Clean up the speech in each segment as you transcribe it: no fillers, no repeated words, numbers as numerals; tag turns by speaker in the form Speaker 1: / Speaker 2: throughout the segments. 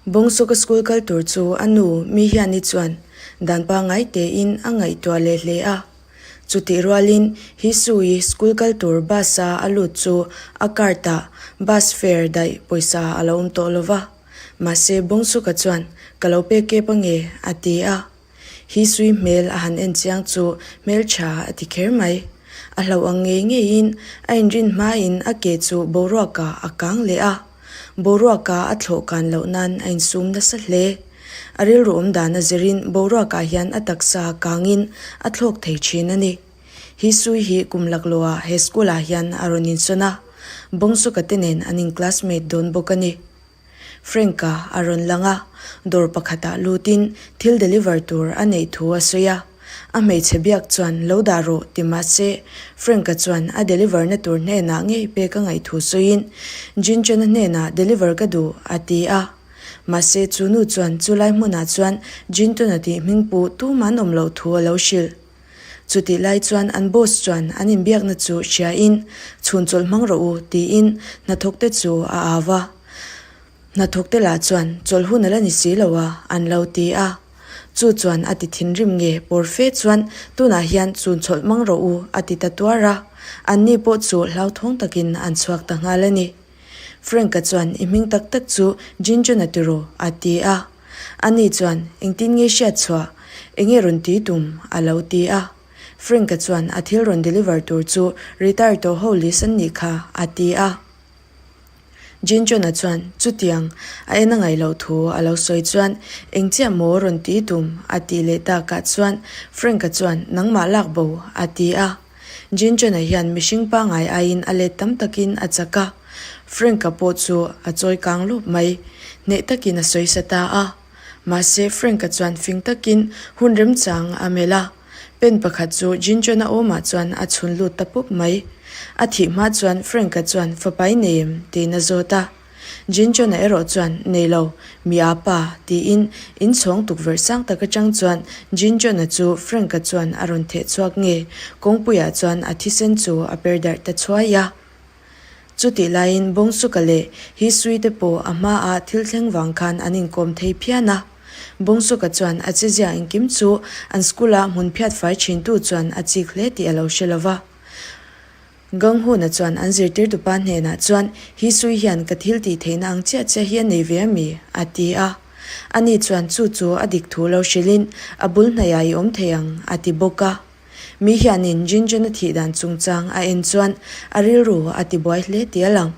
Speaker 1: Bawngsuka school kal tur chu a nu mi hiani chuan dan pangngai tein a ngaihtuah leh hle a. Chutih rualin Hisui school kal tur bus a a lut chu a card ah bus fare daih pawisa a lo awm tawh lo va. Mahse Bawngsuka chuan ka lo pek kep ange a ti a. Hisui hmel a han en chiang chu hmeltha a ti kher mai. A hlauh ang ngei ngeiin a inrin hmain a ke chu boruakah a kang leh a. Boruaka a thlawh kan loh nan a insum nasa hle. A rilru awm dan a zirin boruakah hian a taksa kangin a thlawk thei thin a ni. Hi Sui hi kum laklawhah he school ah hian a rawn insawn a, Bawngsuka te nen an in classmate dawn bawk a ni. Frank-a a rawn lang a, dawr pakhatah lutin thil deliver tur a neih thu a sawi a. A hmeichhe biak chuan lo dah rawh ti mahse Frank-a chuan a deliver na tur hnenah ngei pek a ngaih thu sawiin Jinchun-a hnenah deliver ka duh a ti a. Mahse chu nu chuan chulai hmunah chuan Jinton-a tih hming pu tumah an awm loh thu a lo hrilh. Chutih lai chuan an boss chuan an inbiakna chu hriain chhun chawlh hmang rawh u tiin hnathawkte chu a au a. Hnathawkte lah chuan chawlh hun a la ni si lo a, an lo ti a. Chu chuan a ti thinrim nge pawr fe chuan tunah hian chhun chawlh hmang rawh u a ti ta tuar a. Anni pawh chu hlauthawng takin an chhuak ta nghal a ni. Frank-a chuan i hming tak tak chu Jinjun-a tiraw? a ti a. Ani chuan, Engtin nge hriat chhuah? Enge rawn ti tum? a lo ti a. Frank-a chuan a thil rawn deliver tur chu retire tawh ho list an nih kha, a ti a. Jinchon-a chuan chutiang a en a ngaih loh thu a lo sawi chuan, Eng chiah maw rawn ti tum? a tih leh takah chuan Frank-a chuan, Nangmah lak bo, a ti a. Jinchon-a hian mihring pangngai aiin a let tam takin a chak a, Frank-a pawh chu a chawi kang lawp mai. Hneh takin a sawi sa ta a. Mahse, Frank-a chuan fing takin hun remchang a melh a. Pen pakhat chu Jinchon-a awmah chuan a chhun lut ta pup mai. A thih hma chuan Frank-a chuan fapa i nei em? tiin a zawt a. Jinchon-a erawh chuan, Nei lo, mi a pa, tiin inchhawng tukverh sang tak atang chuan Jinchon-a chu Frank-a chuan a rawn theh chhuak nge kawngpuiah chuan a thisen chu a per darh ta chhuai a. Chutih laiin Bawngsuka leh Hisui te pawh a hmaah thil thleng vang khan an inkawm thei phian a. Bawngsuka chuan a chezia engkim chu an school-a hmun phiat fai thintu chuan a chik hle tih a lo hre lo va. Ganghuna chuan an zirtirtupa hnenah chuan, Hisui hian ka thil tih theihna ang chiah chiah hi a nei ve a mi? a ti a. Ani chuan chu chu a dik thu lo hrilhin, A bul hnaihah i awm thei ang, a ti bawk a. Mi hianin Jinjun-a thih dan chungchang a en chuan a rilru a ti buai hle tih a lang.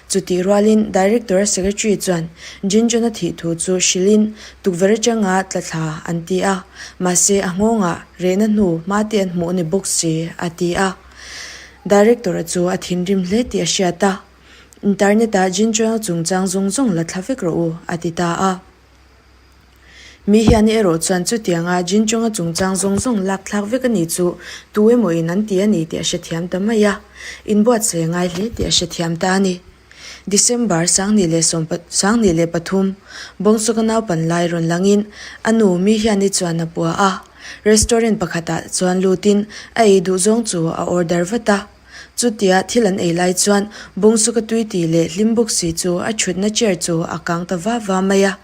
Speaker 1: Chutih rualin Director-a Secretary chuan Jinjun-a thih thu chu hrilhin tukverh atanga tla thla an ti a, mahse a nghawngah rehna hnu hma te an hmuh a ni bawk si, a ti a. Director-a chu a thinrim hle tih a hriat a, Internet-ah Jinjun-a chungchang zawng zawng la thla vek rawh u, a ti ta a. Mi hian erawh chuan chutianga Jinchunga chungchang zawng zawng lak thlak vek a nih chu tu emaw in an ti a ni tih a hrethiam ta mai a, inbuatsaih a ngai hle tih a hrethiam ta a ni. December 2023, Bawngsuka naupan lai rawn langin a nu mi hian i chuan a pua a, restaurant pakhatah chuan lutin a ei duh zawng chu a order vat a. Chutia thil an ei lai chuan Bawngsuka tui tih leh hlim bawk si chu a thutna chair chu a kang ta va va mai a.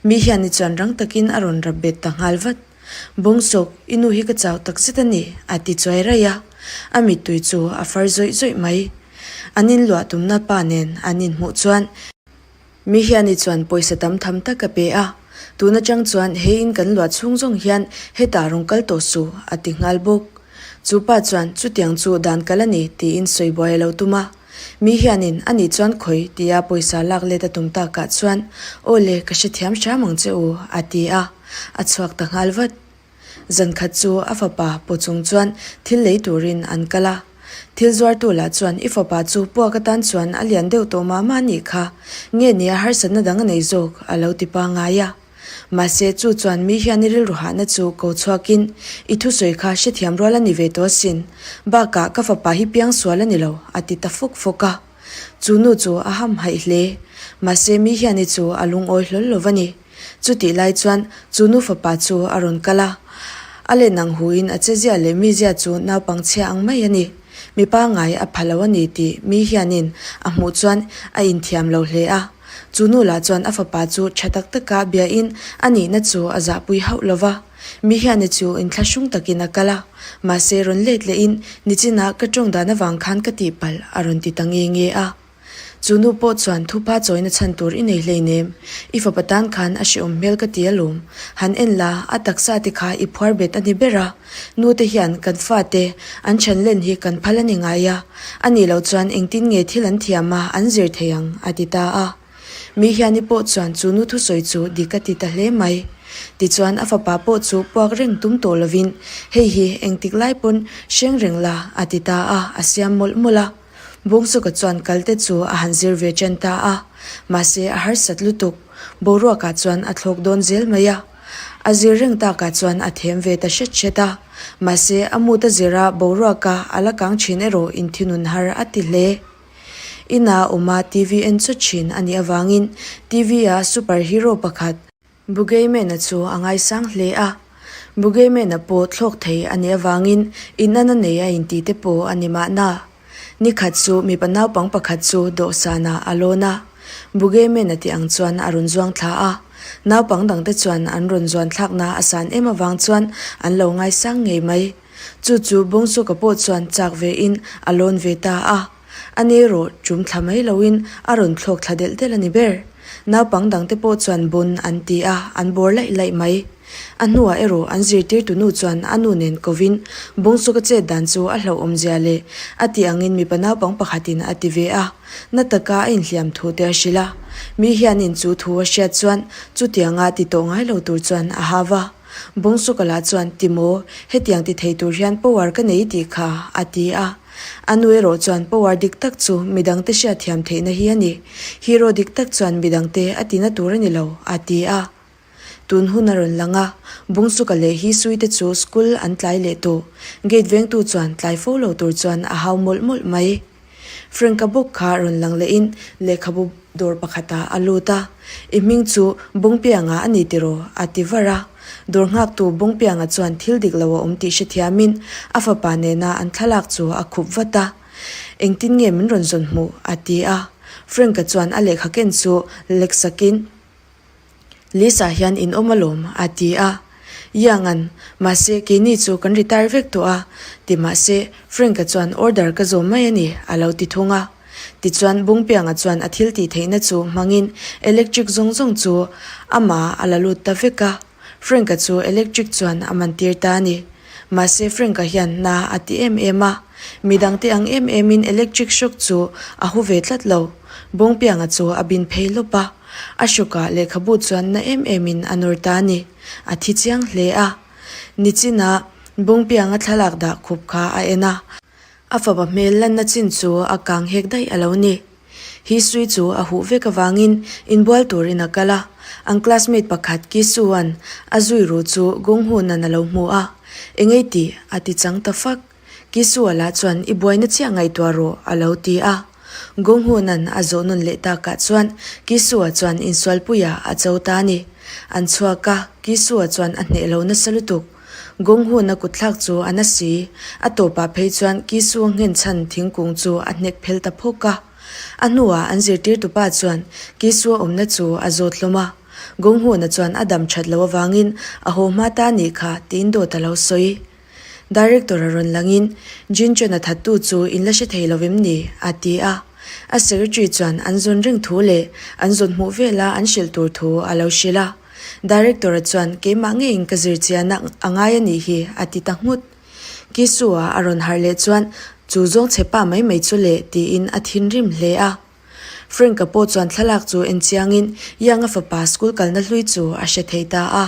Speaker 1: Mi hian ni chuan rang takin a rawn rap bet ta nghal vat. Bawngsawk, i nu hi ka chau tak zet a ni, a ti chuai raih a. A mittui chu a far zawih zawih mai. An inluah tumna pa nen an inhmuh chuan. Mi hian i chuan pawisa tam tham tak a pe a, tun atang chuan he in kan luah chhung zawng hian hetah rawn kal tawh suh, a ti nghal bawk. Chu pa chuan chutiang chu dan kal a ni tiin sawi buai a lo tum a. Mi hianin a nih chuan khawi tia pawisa lak let a tum takah chuan aw le ka hrethiam hram ang che u a ti a, a chhuak ta nghal vat. Zan khat chu a fapa paw chung chuan thil lei turin an kal a. Thil zuartu lah chuan i fapa chu puak atan chuan a lian deuh tawh mah mah anih kha, nge nia harsatna dang a nei zawk a lo ti pangngai a. Mahse, chu chuan mi hian i rilru hahna chu ko chhuakin i thusawi kha hrethiam rual a ni ve tawh asin. Bakah ka fapa hi piangsual a ni lo, a ti ta fawk fawk a. Chu nu chu a hamhaih hle. Mahse, mi hian i chu a lungawi hlawl lo va ni. Chutih lai chuan chu nu fapa chu a rawn kal a. A len ang huin a chezia leh mizia chu naupang chhia ang mai a ni. Mi pangngai a pha lo a ni tih mi hianin a hmuh chuan a inthiam lo hle a. Chu nu lah chuan a fapa chu tha tak taka biain a nihna chu a zahpui hauh lo va. Mi hian i chu inthlahrung takin a kal a, mahse rawn let lehin nichinah ka tawng dan avang khan ka tihpalh a rawn ti ta nge nge a. Chu nu pawh chuan thupa chawina chhan tur i nei hleinem, i fapa tan khan a hrehawm hmel ka ti alawm. Han en la, a taksa te kha i phuar bet a ni ber a, nu te hian kan fate an chhan len hi kan phal a ni ngai a, a nih loh chuan engtin nge thil an thiam a an zir thei ang, a ti ta a. Mi hiani pawh chuan chu nu thusawi chu dik a ti ta hle mai. Tichuan a fapa pawh chu puak reng tum tawh lovin, Hei hi engtik lai pawn hreng reng la, a ti ta a, a siam mawlh mawlh a. Bawngsuka chuan kal te chu a han zir ve ṭan ta a, mahse a harsat lutuk. Boruakah chuan a thlawk dawn zel mai a. A zir reng takah chuan a them ve ta hret hret a, mahse a mut a zira boruaka a la kang ṭhin erawh inthinun har a ti hle. Ina awma TV en chawt ṭhin a nih avangin TV-a super hero pakhat, Bugeyman-a chu a ngaisang hle a. Bugeyman-a pawh thlawk thei a nih avangin inana nei a intih te pawh a ni mahna. Ni khat chu mipa naupang pakhat chu dawhsanah a lawn a. Bugeyman-a tih ang chuan a rawn zuang thla a. Naupang dangte chuan an rawn zuan thlakna a san em avang chuan an lo ngaisang ngei mai. Chu chu Bawngsuka pawh chuan chak vein a lawn ve ta a. A ni erawh tum thla mai loin a rawn thlawk thla delh delh a ni ber. Naupang dangte pawh chuan bun an ti a, an bawr laih laih mai. A hnuah erawh an zirtirtu nu chuan a nu nen kovin Bawngsuka chet dan chu a hlauhawmzia leh a tih angin mipa naupang pakhatin a ti ve a, na taka a inhliam thu te a hrilh a. Mi hianin chu thu a hriat chuan chutianga ti tawh ngai lo tur chuan a hau a. Bawngsuka lah chuan, Timaw, hetiang ti thei tur hian power ka nei tih kha, a ti a. A nu erawh chuan power dik tak chu midangte hriatthiam theihna hi a ni. Hero dik tak chuan midangte a tina tur a ni lo, a ti a. Tun hun a rawn lang a, Bungsuka leh Hisui te chu school an tlai leh tawh. Gate vengtu chuan tlai fo lo tur chuan a hau mawlh mawlh mai. Frank-a bawk kha rawn lang lehin lehkhabu dawr pakhatah a lut a, I hming chu Bungpianga a ni tiraw? a ti var a. Dawr nghaktu Bungpianga chuan thil dik lo a awm tih hrethiamin a fapa nena an thlalak chu a khup vat a. Engtin nge min rawn zawn hmuh? a ti a. Frank-a chuan a lehkha ken chu lek sakin. Lisa hian in awm alawm, a ti a. Young-a'n, Mahse, keini chu kan retire vek tawh a, ti mahse, Frank-a chuan order ka zawm mai a ni, a lo ti thung a. Tichuan, Bungpianga chuan a thil tih theihna chu hmangin electric zawng zawng chu amah a la lut ta vek a. Frank-a chu electric chuan a man tir ta a ni. Mahse, Frank-a hian na a ti em em a. Midangte ang em emin electric shock chu a hu ve tlat lo. Bungpianga chu a bin phei lawp a. A hrukah lehkhabu chuan na em emin a nawr ta a ni. A thi chiang hle a. Nichinah Bungpianga thlalak dah khup kha a en a. A fapa hmel lanna chin chu a kang hek daih a lo ni. Hi sui chu a huh vek avangin inbual turin a kal a. An classmate pakhat Kisuan a zui ru chu Gunghun-a'n a lo hmu a. Engei tih? a ti chang ta fak. Kisua lah chuan i buaina chiah ngaihtuah rawh a lo ti a. Gonghun-a'n a zawh nawn leh takah chuan Kisua chuan insualpuiah a cho ta a ni. An chhuak a, Kisua chuan a hneh lo nasa lutuk. Gonghun-a kutthlak chu a na si. A tawpah phei chuan Kisua nghen chhan thingkung chu a hnek phel ta phawk a. A hnuah an zirtirtupa chuan Kisua awmna chu a zawt hlawm a. Gonghun-a chuan a dam that loh avangin a haw hma ta nih kha tiin dawt a lo sawi. Director a rawn langin, Jinchun a thattu chu in la hre thei lo em ni? a ti a. A secretary chuan an zawn reng thu leh an zawn hmuh vela an hrilh tur thu a lo hrilh a. Director a chuan keimah ngeiin ka zir chian a a ngai a nih hi a ti ta nghut. Kisu-a a rawn harh leh chuan chu zawng chhe pa mai mai chu le tiin a thinrim hle a. Frank-a pawh chuan thlalak chu en chiangin Young-a fapa school kalna hlui chu a hre thei ta a.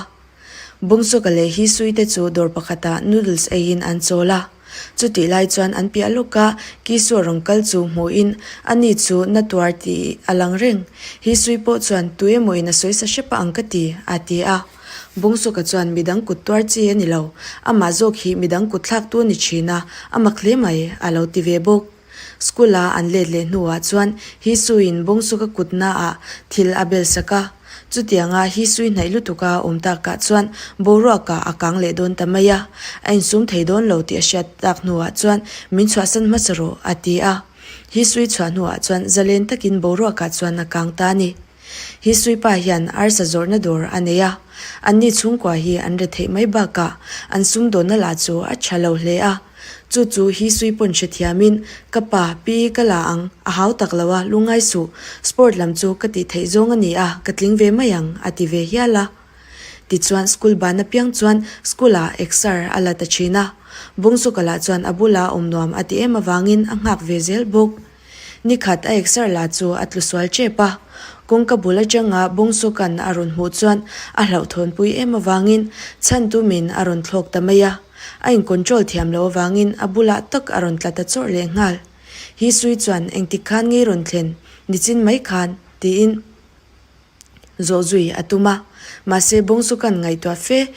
Speaker 1: Bungsuka leh Hisui te chu dawr pakhatah noodles eiin an chawl a. Chutih lai chuan an piah lawka Kisua rawn kal chu hmuhin ani chu na tuar tih a lang reng. Hisui pawh chuan tu emawin a sawi sa hrep a ang ka ti, a ti a. Bungsuka chuan midang kut tuar chi a ni lo, amah zawk hi midang kut thlaktu a ni thin a, a mak hle mai, a lo ti ve bawk. School a an let leh hnuah chuan Hisuiin Bawngsuka kutnaah thil a bel sak a. Chutianga Hisui hnaih lutuka awm takah chuan boruakah a kang leh dawn ta mai a. A insum thei dawn lo tih a hriat tak hnuah chuan min chhuahsan hmasa rawh a ti a. Hisui chhuah hnuah chuan zalen takin boruakah chuan a kang ta a ni. Hi Suipa hian arsa zawrhna dawr a nei a, anni chhungkua hi an retheih mai bakah an sumdawnna lah chu a tha lo hle a. Chu chu hi Sui pawn hrethiamin, Ka pa, pi ka la ang, a hau tak lo a, lungngai suh, sport lam chu ka tih theih zawng a ni a, ka tling ve mai ang, a ti ve hial a. Tichuan school ban apiang chuan school ah exer a la ta thin a, Bawngsuka lah chuan a bula awm nuam a ti em avangin a nghak ve zel bawk. Nikhat a exer la chu a tlu sual tep a, kawngka bul atanga Bawngsuka'n a rawn hmuh chuan a hlauhthawnpui em avangin chhan tumin a rawn thlawk ta mai a, a in control thiam loh avangin a bulah tak a rawn tla ta chawrh leh nghal. Hi Sui chuan engtik khan ngei rawn thlen, nichin mai khan, tiin. Zawh zui a tum a, mahse Bawngsuka'n ngaihtuah fe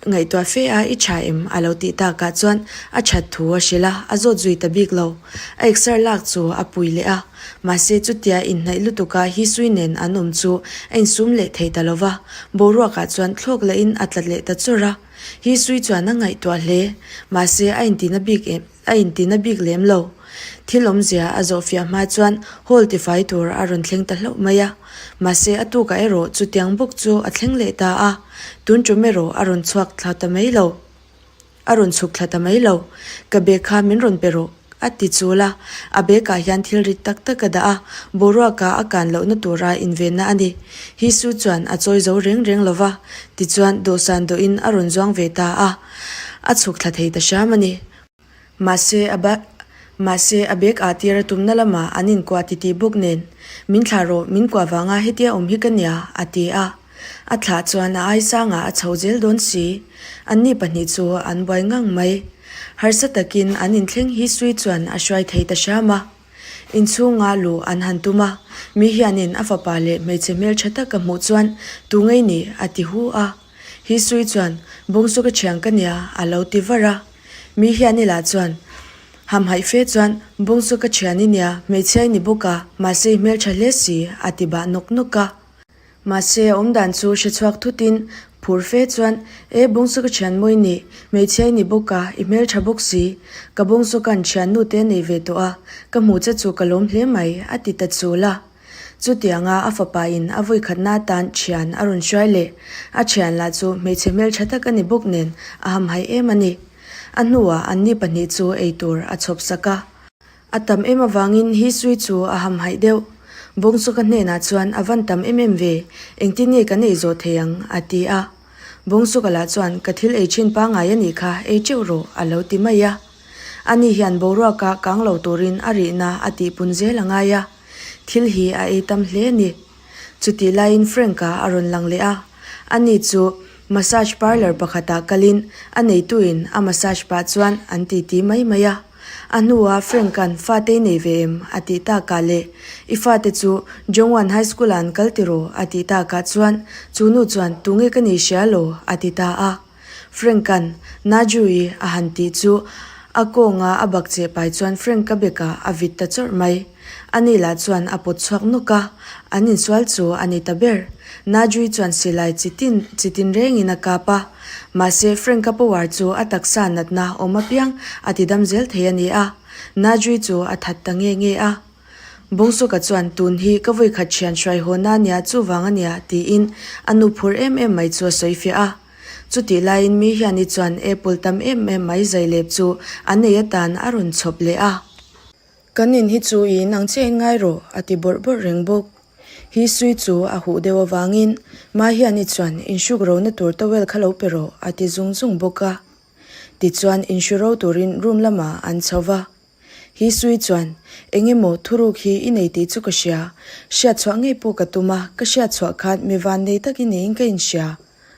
Speaker 1: ngaihtuah fe a i tha em a lo tih takah chuan a that thu a hrilh a, a zawt zui ta bik lo. A exer lak chu a pui leh a, mahse chutia inhnaih lutuka Hisui nen an awm chu a insum leh thei ta lo va, boruakah chuan thlawk lahin a tla leh ta chawrh a. Hisui chuan a ngaihtuah hle, mahse a intina bik em. A intina bik lem lo. Thil awmzia a zawh fiah hma chuan hall tifai tur a rawn thleng ta hlauh mai a. Mahse a tukah erawh chutiang bawk chu a thleng leh ta a, tun tum erawh a rawn chhuak thla ta mai lo. A rawn chhuk thla ta mai lo. Ka bag kha min rawn pe rawh, a ti chul a. A bag ah hian thil rit tak tak a dah a, boruaka a kan lohna tura invenna a ni. Hisu chuan a chawi zo reng reng lo va, tichuan dawhsan dawhin a rawn zuang ve ta a. A chhuk thla thei ta hram a ni. Mahse, a ba Mahse, a bag ah tir a tumna lamah an inkuah titih bawk nen, Min thlah rawh, min kuah vanga hetia awm hi ka nia, a ti a. A thlah chuan a ai sangah a chho zel dawn si. Anni pahnih chu an buai ngang mai. Harsa takin an inthleng hi Sui chuan a hruai thei ta hram a. Inchhunga luh an han tum a, mi hianin a fapa leh hmeichhe hmeltha tak a hmuh chuan, Tu ngei ni? a ti hu a. Hi Sui chuan, Bawngsu ka thiang ka nia, a lo ti var a. Mi hian ila chuan, Hamhaih fe chuan, Bawngsu ka thian i nia, hmeichhia i ni bawk a, mahse i hmeltha hle si, a ti bah nawk nawk a. Mahse a awmdan chu hre chhuak thutin, phur fe chuan, E, Bawngsu ka thian mawi ni, hmeichhia i ni bawk a, i hmeltha bawk si. Ka Bawngsu kan thiannu te nei ve tawh a, ka hmu che chu ka lawm hle mai, a ti ta chul a. Chutianga a fapa in a vawikhatna atan thian a rawn hruai leh. A thian lah chu hmeichhe hmeltha tak a ni bawk nen a hamhaih em a ni. A hnuah anni pahnih chu eitur a chhawp sak a. A tam em avangin hi sui chu a hamhaih deuh. Bawngsuka hnenah chuan a van tam em em ve, engtin nge kan ei zawh thei ang? a ti a. Bawngsuka lah chuan ka thil ei thin pangngai a nih kha, ei teuh rawh a lo ti mai a. Ani hian boruaka kang lo turin a rihna a tihpun zel a ngai a. Thil hi a ei tam hle a ni. Chutih laiin Frank-a a rawn lang leh a. Ani chu massage parlour pakhatah kalin a neituin a massage pah chuan an titi mai mai a. A hnuah Frank-a'n fate i nei ve em? a tih takah leh I fate chu Jongwan High School-ah an kal tiraw? a tih takah chuan chu nu chuan Tunge ka nei hria lo? a ti ta a. Frank-a'n Naju-i a han tih chu a kawnga a bak cheh pai chuan Frank-a bekah a vit ta chawrh mai. Ani lah chuan a pawt chhuak nawk a, an insual chu a ni ta ber. Najui chuan silai chi tin chi tin rengin a kap a, mahse Frank-a power chu a taksa natna awm apiang a ti dam zel thei a ni a, Najui chu a that ta nge nge a. Bawngsuka chuan tun hi ka vawikhat thian hruai haw na nia chuvang a nia tiin a nu phur em em mai chu a sawi fiah a. Chutih laiin mi hian i chuan apple tam em em mai zai lep chu a nei atan a rawn chhawp leh a. Kan in hi chu i inang chiah in ngai rawh, a ti bawrh bawrh reng bawk. Hi sui chu a huh deuh avangin Ma hian i chuan inhruk rona tur towel kha lo pe rawh, a ti zung zung bawk a. Tichuan inhru ro turin room lamah an chho va. Hi sui chuan, Eng emaw thuruk hi i nei tih chu ka hria. Hriatchhuah ngei pawh ka tum a, ka hriatchhuah khan mi van nei tak i neiin ka inhria.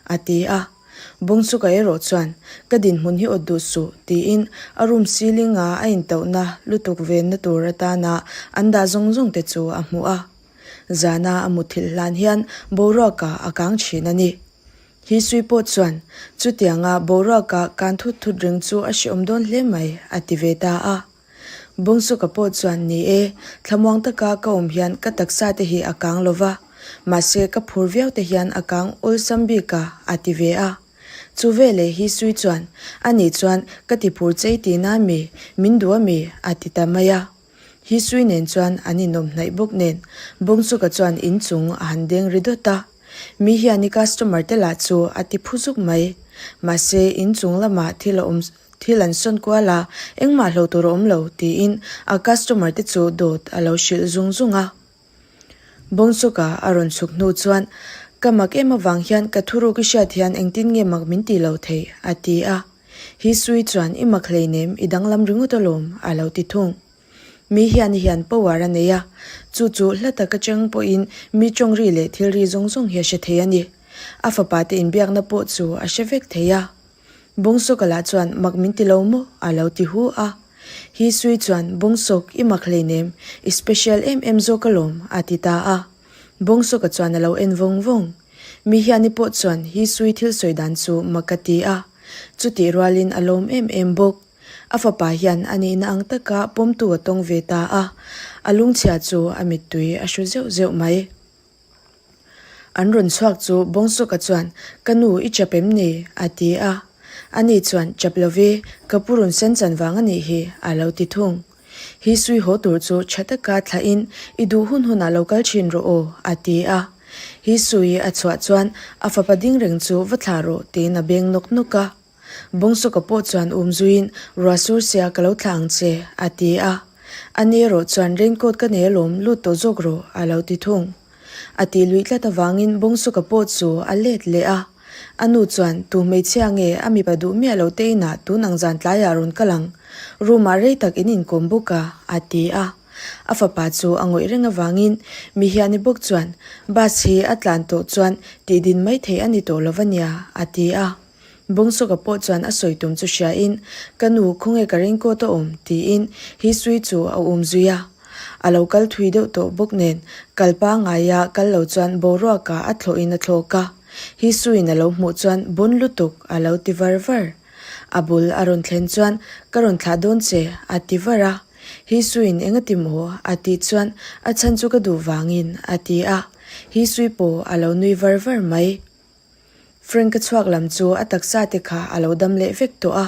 Speaker 1: A ti a. Bawngsuka erawh chuan, Ka dinhmun hi awt duh suh, tiin a room ceiling a a intauhna lutuk venna tur atana an dah zawng zawng te chu a hmuh a. Zana a mutthilh hlan hian boruaka a kang thin a ni. Hi sui pawh chuan, Chutianga boruaka kan thut thut reng chu a hreawm dawn hle mai, a ti ve ta a. Bawngsuka pawh chuan, Ni e, thlamuang taka ka awm hian ka taksa te hi a kang lo va, mahse ka phur viau te hian a kang awlsam bik a, a ti ve a. Chu veleh hi Sui chuan, Ani chuan ka ti phur chei tihna mi, min duh a mi? a ti ta mai a. Hisui nen chuan an inawm hnaih bawk nen Bawngsuka chuan inchung a han deng ri dawt a. Mi hian i customer te lah chu a ti phu zuk mai. Mahse inchung lamah thil a awm thil an sawn kual a, engmah hlo tur a awm lo tiin a customer te chu dawt a lo hrilh zung zung a. Bawngsuka a rawn chhuk hnu chuan, Ka mak em avang hian ka thuruk i hriat hian engtin nge mak min ti lo thei? a ti a. Hisui chuan, I mak hleinem, i danglam ringawt alawm, a lo ti thung. Mi hian i hian power a nei a, chu chu hla taka cheng pawhin mi tawng ri leh thil ri zawng zawng hi a hre thei a ni. A fapa te inbiakna pawh chu a hre vek thei a. Bawngsawka lah chuan mak min ti lo maw? a lo ti hu a. Hi Sui chuan Bawngsawk i mak hleinem, i special em em zawk alawm, a ti ta a. Bawngsawka chuan a lo en vawng vawng. Mi hiani pawh chuan Hi Sui thil sawi dan chu mak a ti a. Chutih rualin a lawm em em bawk. A fapa hian a nihna ang taka pawmtu a tawng ve ta a, a lungchhia chu a mittui a hru zeuh zeuh mai. An rawn chhuak chu Bawngsuka chuan, Ka nu, i chap em ni? a ti a. Ani chuan, Chap lo ve, ka pu rawn sen chan vang a nih hi, a lo ti thung. Hi sui haw tur chu tha taka thlahin, I duh hun hunah lo kal thin rawh aw, a ti a. Hi sui a chhuah chuan a fapa ding reng chu va thlah rawh tiin a beng nawk nawk a. Bawngsuka pawh chuan um zuiin, Ruah sur sia ka lo thlah ang che, a ti a. A ni erawh chuan, Raincoat ka nei alawm, lut tawh zawk rawh, a lo ti thung. A tih luih tlat avangin Bawngsuka pawh chu a let leh a. A nu chuan, Tu hmeichhia nge a mipa duh miah lo te inah tun ang zan tlaiah rawn kal ang? Room-ah rei tak in inkawm bawk a, a ti a. A fapa chu a ngawih reng avangin mi hiani bawk chuan, Bus hi a tlan tawh chuan tihdin mai theih a ni tawh lo va nia, a ti a. Bawngsuka pawh chuan a sawi tum chu hriain, Ka nu, khawnge ka raincoat a awm? tiin Hisui chu a um zui a. A lo kal thui deuh tawh bawk nen, kal pangaia kal lo chuan boruakah a thlawhin a thlawk a. Hisuiin a lo hmuh chuan bawn lutuk a lo ti var var. A bul a rawn thlen chuan, Ka rawn thlah dawn che, a ti var a. Hisuiin engati maw? a tih chuan, A chhan chu ka duh vangin, a ti a. Hisui pawh a lo nui var var mai. Frank-a chhuak lam chu a taksa te kha a lo dam leh vek tawh a,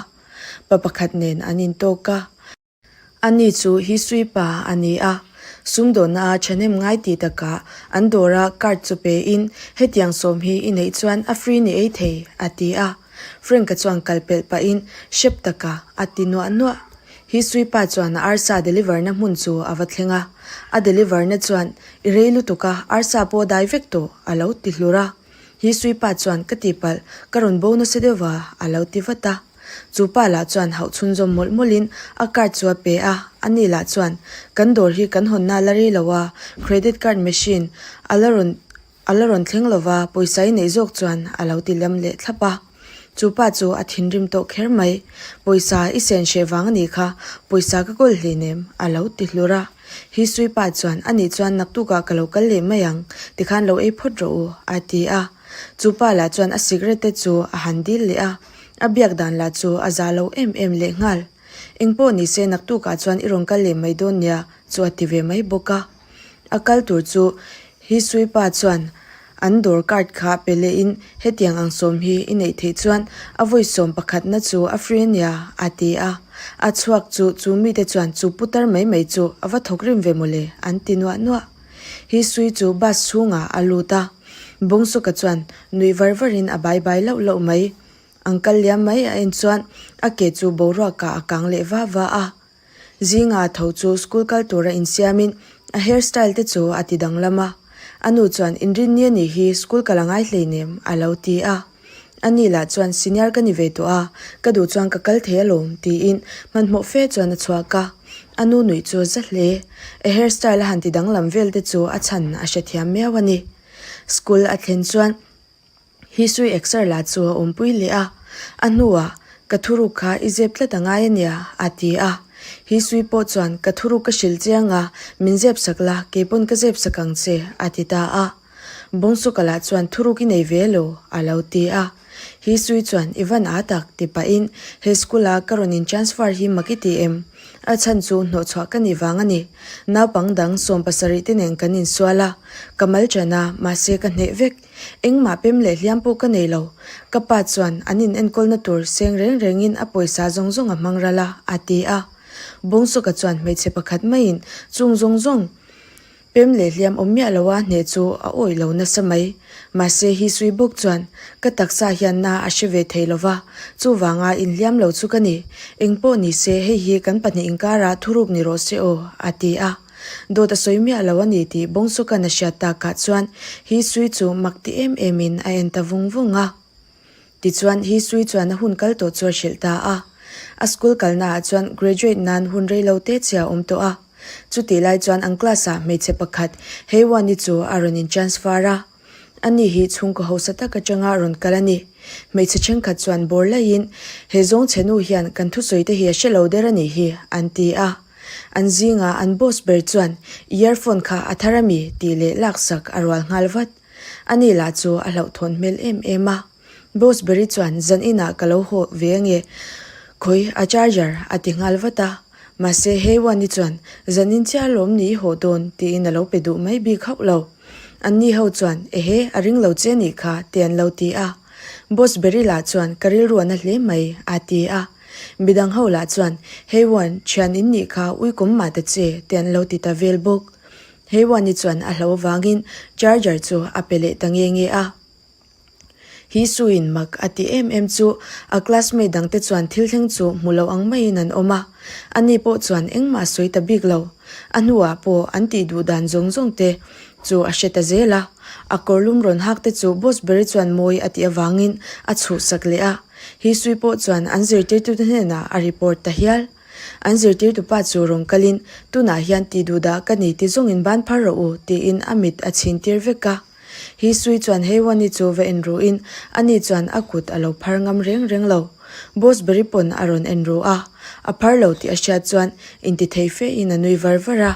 Speaker 1: pa pakhat nen an intawk a. Ani chu Hisui pa a ni a, sumdawnna a thahnem ngai tih takah an dawra card chu pein hetiang sawm hi i neih chuan a free ni ei thei a ti a. Frank-a chuan kal pelh pahin hrep taka a ti nuah nuah. Hisui pa chuan a arsa deliver na hmun chu a va thleng a, a deliver na chuan i rei lutuk a, arsa pawh a dai vek tawh a lo ti hlur a. Hi Suipa chuan ka tihpalh, ka rawn bo nasa deuh va, a lo ti vat a. Chu pa lah chuan hauh chhunzawm mawlh mawlhin a card chu a pe a, ani lah chuan, Kan dawr hi kan hawnna a la rei lo a, credit card machine a la rawn a la rawn thleng lo va, pawisa i neih zawk chuan a lo ti lem leh thlap a. Chu pa chu a thinrim tawh kher mai, Pawisa i sen hreh vang a nih kha, pawisa ka kawl hleinem, a lo ti hlur a. Hi Suipa chuan, Anih chuan naktukah ka lo kal leh mai ang, tikhan lo ei phawt rawh u, a ti a. Chu pa lah chuan a cigarette te chu a han dil leh a, a biak dan lah chu a za lo em em leh nghal. Engpawh nise naktukah chuan i rawn kal leh mai dawn nia, chu a ti ve mai bawk a. A kal tur chu Hi Suipa chuan an dawr card kha pe lehin hetiang ang sawm hi i neih theih chuan a vawi sawm pakhatna chu a free ania a ti a. A chhuak chu chu mite chuan chu putar mai mai chu a va thawk rim ve mawle an ti nuah nuah. Hi Sui chu bus chhungah a lut a. Bawngsuka chuan nuih var varin a bai bai lauh lauh mai. An kal liam mai a en chuan a ke chu boruakah a kang leh va va a. Zinga tho chu school kal tura insiamin a hair style te chu a ti danglam a. A nu chuan inrinni a nih hi school kal a ngai hleinem a lo ti a. A ni lah chuan senior ka ni ve tawh a, ka duh chuan ka kal thei alawm tiin hmanhmawh fe chuan a chhuak a. A nu nuih chu a za hle. A hair style a han ti danglam vel te chu a chhan a hrethiam miau a ni. School a thlen chuan. Hisui exer la chu a awmpui leh a, a hnuah, Ka thuruk kha i zep tlat a ngai a nia, a ti a. Hisui pawh chuan, Ka thuruk ka hrilh chiang a, min zep sak la, kei pawn ka zep sak ang che, a ti ta a. Bawngsuka lah chuan, Thuruk i nei ve lo, a lo ti a. Hisui chuan, I van aa tak, ti pahin, He school-a ka rawn in transfer hi mak i ti em? A chhan chu hnawhchhuah ka nih vang a ni. Naupang dang 70 te nen kan insual a, ka mal ṭan a, mahse ka hneh vek. Engmah pem leh hliam pawh ka nei lo. Ka pa chuan an in enkawlna tur seng reng rengin a pawisa zawng zawng a hmang ral a, a ti a. Bawngsuka chuan hmeichhe pakhat maiin chung zawng zawng pem leh hliam awm miah loa hneh chu a awih lo nasa mai. Mahse hi sui bawk chuan ka taksa hian na a hre ve thei lova, chuvanga inhliam lo chu ka ni. Engpawh ni se hei hi kan pahnih inkarah thuruk ni rawh se aw, a ti a. Dawt a sawi miah lo a ni tih Bawngsuka'n a hriat takah chuan hi sui chu mak ti em emin a en ta vung vung a. Tichuan, hi Sui chuan a hun kal tawh chu a hrilh ta a. A school kalnaah chuan graduate nan hun rei lo te chhia a awm tawh a. Chutih lai chuan an class-ah hmeichhe pakhat Heiwani chu a rawn in transfer a. Ani hi chhungkaw hausa tak atanga rawn kal a ni. Hmeichhe thenkhat chuan bawr laiin, He zawng chhe nu hian kan thusawi te hi a hre lo der a nih hi, an ti a. An zinga an boss ber chuan, I earphone kha a thar a mi? tih leh laksak a rual nghal vat. Ani lah chu a hlauhthawn hmel em em a. Boss Berry chuan zan inah ka lo haw ve ange, khawi a charger a ti nghal vat a. Mahse Heiwani chuan zan in chiah alawm ni i haw dawn tiin a lo pe duh mai bik hauh lo. Anni ho chuan ehe a ring lo che nih kha te an lo ti a. Boss Berry lah chuan ka rilru a na hle mai a ti a. Midang ho lah chuan Heiwan thian in nih kha uikawm mah ta che te an lo ti ta vel bawk. Heiwani chuan a hlo avangin charger chu a pe leh ta nge nge a. Hi Suin mak a ti em em chu a classmate dangte chuan thil thleng chu hmu lo ang maiin an awm a, ani pawh chuan engmah a sawi ta bik lo. A hnuah pawh an tih duh dan zawng zawng te chu a hre ta zel a, a kawrlum rawn hak te chu boss beri chuan mawi a tih avangin a chhuhsak leh a, Hi Sui pawh chuan an zirtirtute hnenah a report ta hial. An zirtirtupa chu rawn kalin, Tunah hian ti duhdah ka ni ti zawngin ban phar rawh u, tiin a mit a chhin tir vek a. Hi Sui chuan Heiwani chu va en ruhin, ani chuan a kut a lo phar ngam reng reng lo. Boss beri pawn a rawn en ru a, a phar lo tih a hriat chuan intithei fein a nui var var a.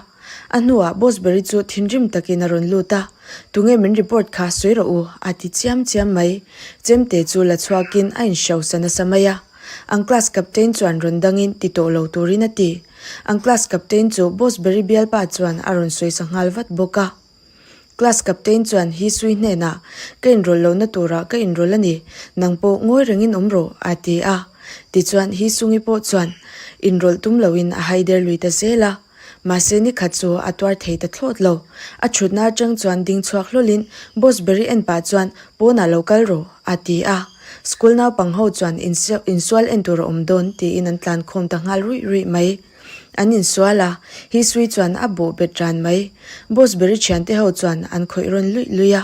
Speaker 1: A hnuah Boss beri chu thinrim takin a rawn lut a, Tunge min report kha sawi rawh u, a ti chiam chiam mai. Chemte chu la chhuakin a inhrosa nasa mai a. An class captain chuan rawn dangin ti tawh lo turin a ti. An class captain chu Boss Berry bialpa chuan a rawn sawisa nghal vat bawk a. Class captain chuan Hi Sui hnenah, Ka inrawlh lohna turah ka inrawlh a ni, nang pawh ngawi rengin awm rawh, a ti a. Tichuan Hi Sungi pawh chuan inrawlh tum loin a haider lui ta zel a. Mahse nikhat chu a tuar thei ta thlawt lo. A thutna atang chuan ding chhuak hlawlin Boss Berry en pah chuan pawnah lo kal rawh, a ti a. School naupang ho chuan insual en tur a awm dawn tiin an tlan khawm ta nghal ruih ruih mai. An insual a, hi sui chuan a bawh bet ran mai. Boss Berry thiante ho chuan an khawih rawn luih luih a.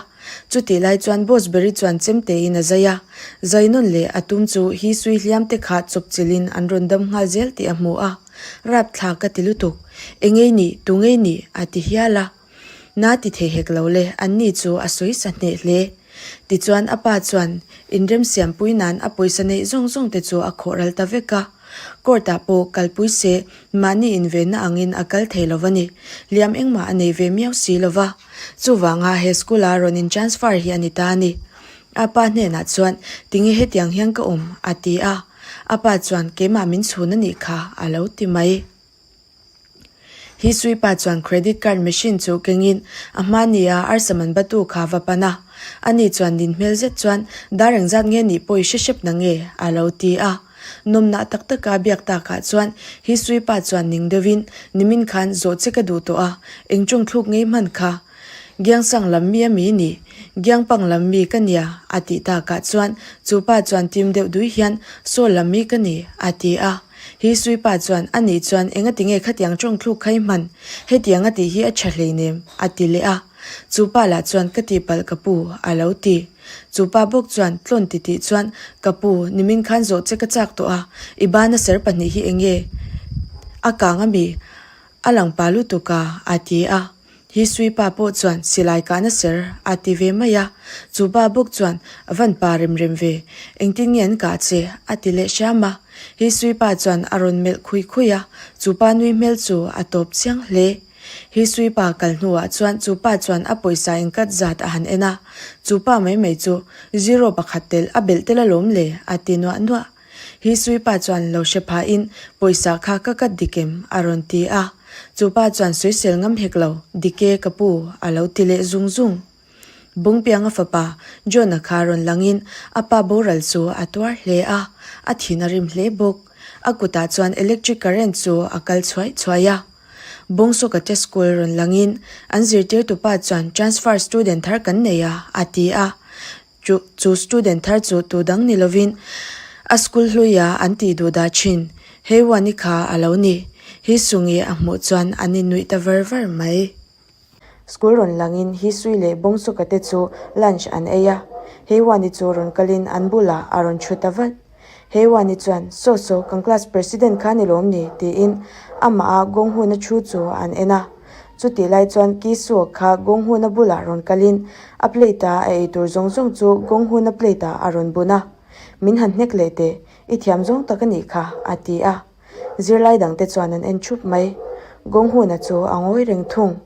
Speaker 1: Chutih lai chuan Boss Berry chuan chemtein a zai a. Zai nawn leh a tum chu hi sui hliam te kha chawpchilhin an rawn dam nghal zel tih a hmu a. Rapthla ka ti lutuk. Engei nih, tu ngei nih? a ti hial a. Na ti thei hek lo le, anni chu a sawi sa hneh hle. Tichuan a pa chuan inremsiampui nan a pawisa neih zawng zawng te chu a khawh ral ta vek a. Court ah pawh kalpui se mahni invenna angin a kal thei lo va ni. Liam engmah a nei ve miau si lo va. Chuvanga he school a rawn in transfer hi a ni ta a ni. A pa hnenah chuan tinge hetiang hian ka awm? a ti a. A pa chuan keimah min chhun a nih kha a lo ti mai. Hi Sui pa chuan credit card machine chu kengin a hma nia arsa man batu kha va pan a. Ani chuan nin hmel zet chuan dar engzat nge nih pawh i hre hrep na nge? a lo ti a. Nawmnah tak taka biak takah chuan Hi Sui pa chuan ning deuhin nimin khan zawh che ka duh tawh a, eng tawngthluk ngei hman kha Giangsang lam mi a mi ni? Giangpang lam mi ka nia, a tih takah chuan chu pa chuan tim deuh dui hian Saw lam mi ka ni, a ti a. Hi Sui pa chuan, A nih chuan engati nge khatiang tawngthluk kha i hman? Hetiang a tih hi a tha hleinem, a ti leh a. Chu pa lah chuan, Ka tihpalh ka pu, a lo ti. Chu pa bawk chuan tlawn ti tih chuan, Ka pu, nimin khan zawh che ka chak tawh a, i bana ser pahnih hi enge a kang a mi? A lang pa lutuk a, a ti a. Hi Sui pa pawh chuan silai kahna ser a ti ve mai a, chu pa bawk chuan a van pa rem rem ve, engtin nge an kah che? a ti leh hram a. Hi Sui pa chuan a rawn melh khui khui a, chu pa nui hmel chu a tawp chiang hle. Hi Sui pa kal hnuah chuan chu pa chuan a pawisa inkat zat a han en a, chu pa mai mai chu zero pakhat tel a belh tel alawm le a ti nuah nuah. Hi Sui pa chuan lo hre phahin pawisa kha ka kat dik em? a rawn ti a. Chu pa chuan sawisel ngam hek lo, dik e ka pu, a lo ti leh zung zung. Bungpianga fapa John-a kha rawn langin a pa boral chu a tuar hle a, a thin a rim hle bawk. A kutah chuan electric current chu a kal chhuai chhuai a. Bawngsawka te school rawn langin an zirtirtupa chuan transfer student thar kan nei a, a ti a. Chu chu student thar chu tu dang ni lovin a school hluia an tih duh dah thin. Hei Wani kha a lo ni. Hi Sungi a hmuh chuan an innuih ta var var mai. School rawn langin Hi Sui leh Bawngsuka te chu lunch an ei a. Hei Wani chu rawn kalin an bulah a rawn thu ta vat. Hei Wani chuan, Saw saw, kan class president kha ni lawm ni? tiin amah a Gonghuna thu chu an en a. Chutih lai chuan Ki Suo kha Gonghuna bulah rawn kalin a plate a a ei tur zawng zawng chu Gonghuna plate ah a rawn bun a. Min han hnek leh teh, i thiam zawng tak a nih kha, a ti a. Zirlai dangte chuan an en thup mai. Gonghuna chu a ngawi reng thung.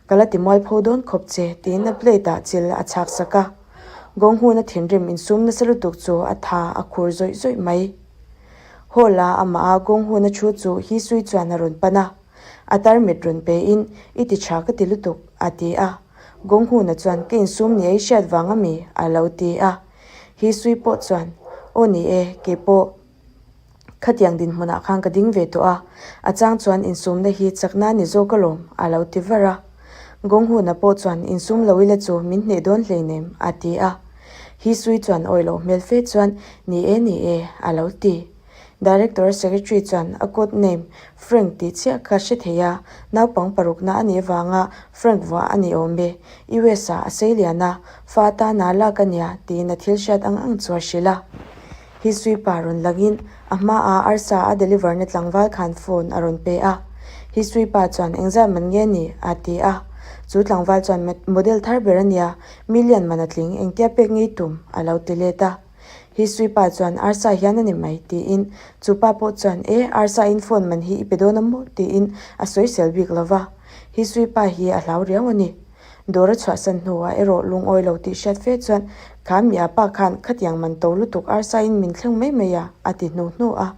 Speaker 1: Ka la ti mualpho dawn khawp che, tiin a plate ah chil a chhak sak a. Gonghuna thinrim insum nasa lutuk chu a tha a khur zawih zawih mai. Hall a amah a Gonghuna thu chu Hisui chuan a rawn pan a. A tarmit rawn pe in, I ti tha ka ti lutuk, a ti a. Gonghuna chuan, Ka insum ni ei hriat vang ami? a lo ti a. Hisui pawh chuan, Aw ni e, keipawh. Khatiang dinhmunah khan ka ding ve tawh a, a chang chuan insumna hi chakna ni zawk alawm, a lo ti var a. Gawnghuna pawh chuan insum lo ila chu min hneh dawn hleinem, a ti a. Hisui chuan awi loh hmel fe chuan, Ni e, ni e, a lo ti. Director Secretary chuan a code name Frank tih chiah kha hre thei a, naupang parukna a nih avanga Frank vuah a ni awm e, US ah a sei lian a, fa atana lak a nia, tiin a thil hriat ang ang chu a hrilh a. Hi sweeper rawn langin a hmaah arsa a deliver na tlangval khan phone a rawn pe a. Hi sweeper chuan engzat man nge ni? a ti a. Chu tlangval chuan model thar ber a nia, million man a tling, engtia pek ngei tum? a lo ti let a. Hi sweeper chuan arsa hian a ni mai tiin chu pa pawh chuan e, arsa in phone man hi i pe dawn a maw? tiin a sawisel bik lo va. Hi sweeper hi a hlau riau a ni. Dawr a chhuahsan hnuah erawh lungawi lo tih hriat fe chuan, Kha mi a pa khan khatiang man to lutuk arsain min thleng mai mai a, a ti hnu hnu a.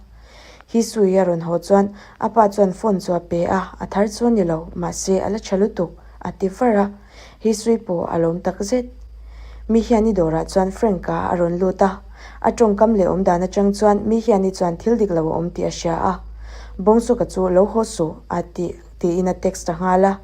Speaker 1: Hisui a rawn haw chuan a pa chuan phone chu a pe a, a thar chu a ni lo, mahse a la tha lutuk, a ti var a. Hisui pawh a lawm tak zet. Mi hian i dawrah chuan Frank-a a rawn lut a, a tawngkam leh awmdan atang chuan mi hian i chuan thil dik lo a awm tih a hria a. Bawngsuka chu lo haw suh, a ti, tiin a text ta nghal a.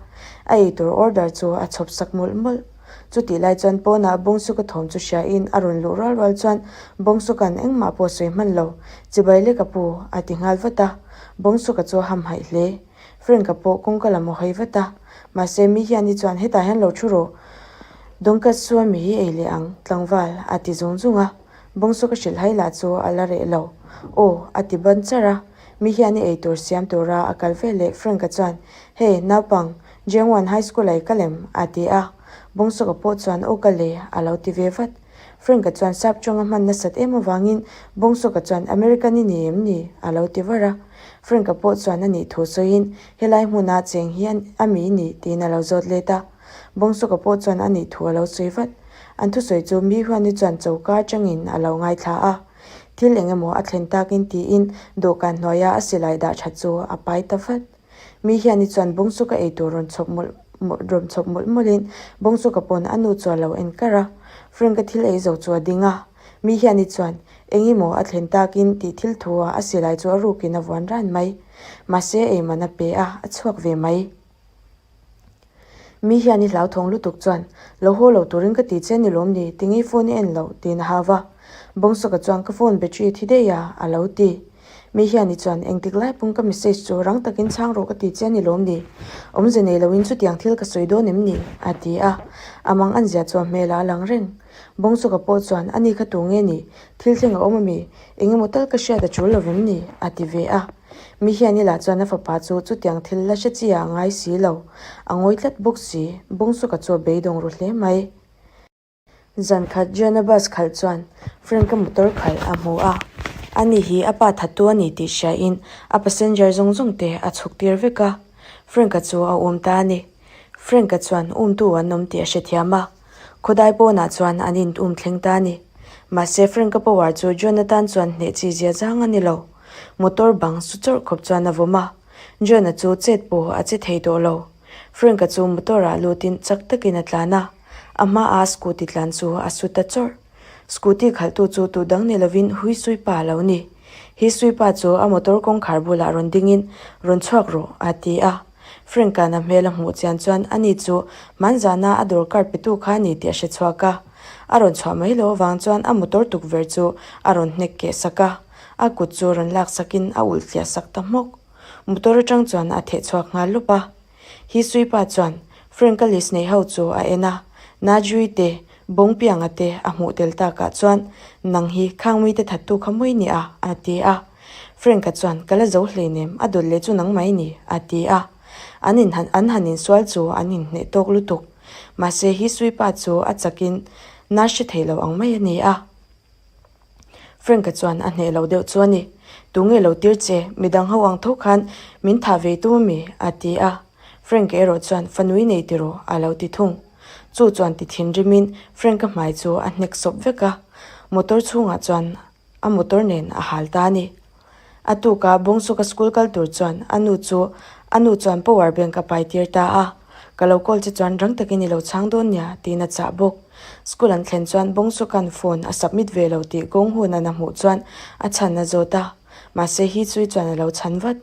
Speaker 1: A eitur order chu a chhawp sak mawlh mawlh. Chutih lai chuan pawnah Bawngsuka thawm chu hriain a rawn luh rual rual chuan Bawngsuka'n engmah pawh sawi hman lo, Chibai lek a pu, a ti nghal vat a. Bawngsuka chu a hamhaih hle. Frank-a pawh kawngka lam a hawi vat a. Mahse mi hian hi chuan hetah hian lo thu rawh, Dawngkatsu a mi hi ei leh ang, tlangval, a ti zung zung a. Bawngsuka hrilhhai lah chu a la reh lo. Aw, a ti ban charh a. Mi hian i eitur siam tura a kal veleh Frank-a chuan, Hey, naupang, Jengwan High School ah i kal em? a ti a. Bawngsuka pawh chuan, Aw kal e, a lo ti ve vat. Frank-a chuan sap tawnga hman nasat em avangin Bawngsuka chuan, American i ni em ni? a lo ti var a. Frank-a pawh chuan a nih thu sawiin, Helai hmuna cheng hi a mi ni? tiin a lo zawt let a. Bawngsuka pawh chuan a nih thu a lo sawi vat. An thusawi chu mi huani chuan choka atangin a lo ngaithla a. Thil eng emaw a thlen takin tiin dawhkan hnuaia a silai dah that chu a pai ta vat. Mi hian i chuan Bawngsuka ei tur rawn chhawp mawlh rawn chhawp mawlh mawlhin Bawngsuka pawn a nu chu a lo en kar a. Frank-a thil ei zo chu a ding a. Mi hian i chuan eng emaw a thlen takin tih thil thu a a silai chu a rukin a vuan ran mai. Mahse ei man a pe a, a chhuak ve mai. Mi hian i hlauthawng lutuk chuan, Lo haw lo turin ka ti che ni lawm ni, tinge phone i en loh? tiin a hau a. Bawngsuka chuan ka phone battery thi daih a, a lo ti. Mi hian i chuan, Engtik lai pawn ka message chu rang takin chhang rawh ka ti che ni lawm ni? Awmze nei loin chutiang thil ka sawi dawn em ni? a ti a. A mang an zia chu a hmelah a lang reng. Bawngsuka pawh chuan, Ani kha tu nge ni? Thil thleng a awm ami? Engemaw tal ka hriat a tul lo vem ni? a ti ve a. Mi hian ila chuan a fapa chu chutiang thil la hre chi ah a ngai si lo. A ngawi tlat bawk si, Bawngsuka chu a beidawng ru hle mai. Zan khat Joanna bus khalh chuan Frank-a motor khalh a hmu a. Ani hi a pa thattu a ni tih hriain a passenger zawng zawng te a chhuk tir vek a. Frank-a chu a um ta a ni. Frank-a chuan umtu an awm tih a hrethiam a. Khawdai pawnah chuan an in um thleng ta a ni. Mahse Frank-a power chu Jonathan chuan hneh chi zia zang a ni lo. Motor bang su chawrh khawp chuan a vawm a. John-a chu chet pawh a che thei tawh lo. Frank-a chu motor-ah lutin chak takin a tlan a. A hmaah scooty tlan chu a su ta chawrh. Scooty khalhtu chu tu dang ni lovin Huisuipa a lo ni. Hisui pa chu a motor kawngkhar bulah rawn dingin, Rawn chhuak rawh, a ti a. Frank-a'n a hmel a hmuh chian chuan ani chu hmanzana a dawr card petu kha a ni tih a hre chhuak a. A rawn chhuah mai loh avang chuan a motor tukverh chu a rawn hnek keh sak a, a kut chu rawn lak sakin a ulh tliah sak ta hmawk. Motor atang chuan a theh chhuak nghal lawp a. Hisui pa chuan Frank-a list nei ho chu a en a, Najui te, Bawngpianga te a hmuh tel takah chuan, Nang hi khang mite thattu kha mawi ni a, a ti a. Frank-a chuan, Ka la zo hleinem, a dawt leh chu nang mai ni, a ti a. An in han an han insual chu an inhneh tawk lutuk. Mahse Hisui pa chu a chakin na hre thei lo ang mai a ni a. Frank-a chuan a hneh lo deuh chu a ni. Tunge lo tir che, midang ho ang tho khan min thah ve tum ami? a ti a. Frank-a erawh chuan, Fanui nei tiraw? a lo ti thung. Chu chuan ti thinrimin Frank-a hmai chu a hnek sawp vek a. Motor chhungah chuan a motor nen a hal ta a ni. A tuka Bawngsuka school kal tur chuan a nu chu a nu chuan power bank a pai tir ta a, Ka lo call che chuan rang takin i lo chhang dawn nia tiin a chah bawk. School an thlen chuan Bawngsuka'n phone a submit ve lo tih Gong Huna'n a hmuh chuan a chhan a zawt a, mahse hi chui chuan a lo chhan vat.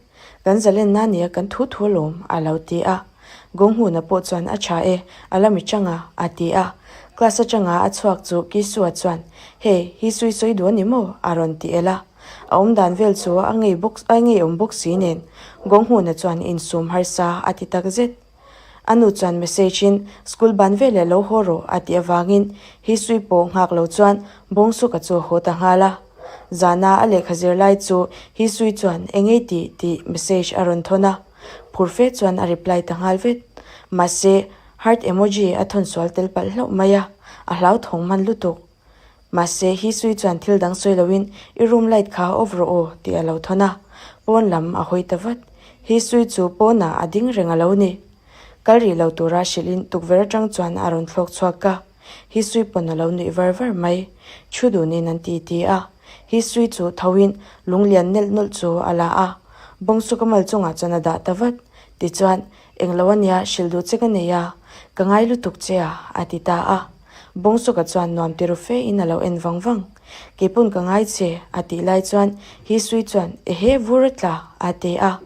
Speaker 1: Kan zalenna nia kan thu thu alawm a lo ti a. Gong Huna pawh chuan a tha e, a la mi chang a, a ti a. Class atanga a chhuak chu Kisua chuan, Hey, hi sui sawi duh a ni maw? a rawn ti el a. A awm dan vel chu a ngei bawk a ngeiawm bawk si nen Gong Huna chuan insum harsa a ti tak zet. A nu chuan message in school ban veleh lo haw rawh a tih avangin Hisui pawh nghak lo chuan Bawngsuka chu a haw ta nghal a. Zana a lehkha zir lai chu Hisui chuan engei tih tih message a rawn thawn a. Phur fe chuan a reply ta nghal vet. Mahse heart emoji a thawn sual tel palh hlauh mai a, a hlauthawng hman lutuk. Mahse, Hisui chuan thil dang sawi loin i room light kha off rawh aw tih a lo thawn a, pawn lam a hawi ta vat. Hisui chu pawnah a ding reng a lo ni. Kal rih lo tura hrilhin tukverh atang chuan a rawn thlawk chhuak a, Hisui pawn a lo nuih var var mai. Thu dunin an ti ti a, Hisui chu thoin lunglian nelh nawlh chu a la a, bawngsu ka mal chungah chuan a dah ta vat. Tichuan, Englo ania hrilh duh che ka nei a, ka ngai lutuk che a, a ti ta a. Bawngsuka chuan nuam ti ru fe in a lo en vang vang. Keipawn ka ngai che, a tih lai chuan Hisui chuan, Ehe, vur a tla, a ti a.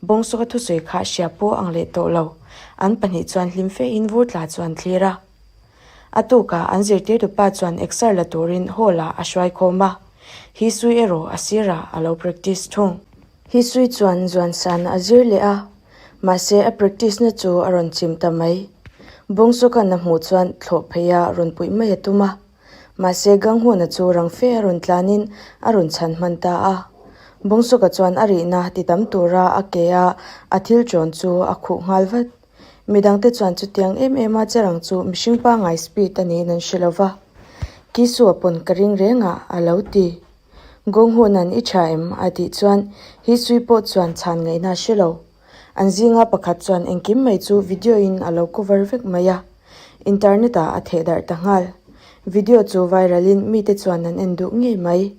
Speaker 1: Bawngsuka thusawi kha hria pawh ang leh tawh lo. An pahnih chuan hlim fe in vur tla chu an thlir a. A tukah an zirtirtu pa chuan exer la turin hall ah a hruai khawm a. Hisui erawh a sirah a lo practice thung. Hisui chuan Zuansan a zir leh a, mahse a practice na chu a rawn chim ta mai. Bawngsuka'n a hmuh chuan thlawh phei a rawn puih mai a tum a, mahse Ganghuna chu rang fe a rawn tlanin a rawn chhan hman ta a. Bawngsuka chuan a rihna ti tam tura a ke a a thil ṭawn chu a khuh nghal vat. Midangte chuan chutiang em em a cherang chu mihring pangngai speed a niin an hre lo va. Kisua pawn ka ring reng a, a lo ti. Gawnghuna'n i tha em? a tih chuan Hisui pawh chuan chhan ngaihna a hre lo. An zinga pakhat chuan engkim mai chu video in a lo cover vek mai a, internet ah a theh darh ta nghal. Video chu viral in mite chuan an en duh ngei mai.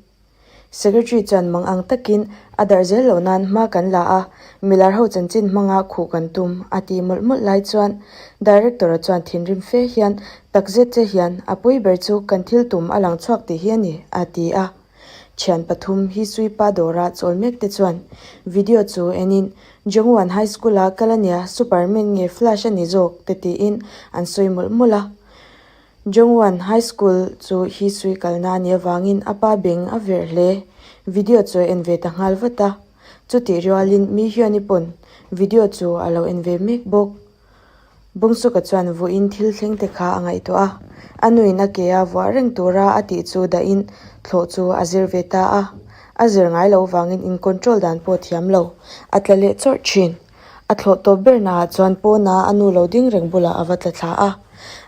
Speaker 1: Secretary chuan mang ang takin a darh zel loh nan hma kan la a, milar ho chanchin hmanga khuh kan tum a tih mawlh mawlh lai chuan Director-a chuan thinrim fe hian Takzet che hian a pui ber chu kan thil tum a lang chhuak tih hi a ni, a ti a. Thian pathum hi Suipa dawra chawl mek te chuan video chu enin Jongwan High School-a kal a nia, Superman nge Flash a ni zawk te tiin an sawi mawlh mawlh a. Jongwan High School chu hi Sui kalna a nih avangin a pa beng a verh hle. Video chu a en ve ta nghal vat a. Chutih rualin Mi Hyun-i pawn video chu a lo en ve mek bawk. Bawngsuka chuan vuiin thil thleng te kha a ngaihtuah a, a nuin a ke a vuah reng tura a tih chu dahin thlawh chu a zir ve ta a. A zir ngai loh vangin in control dan pawh thiam lo, a tla leh chawrh thin. A thlawh tawp ber naah chuan pawna a nu lo ding reng bulah a va tla thla a.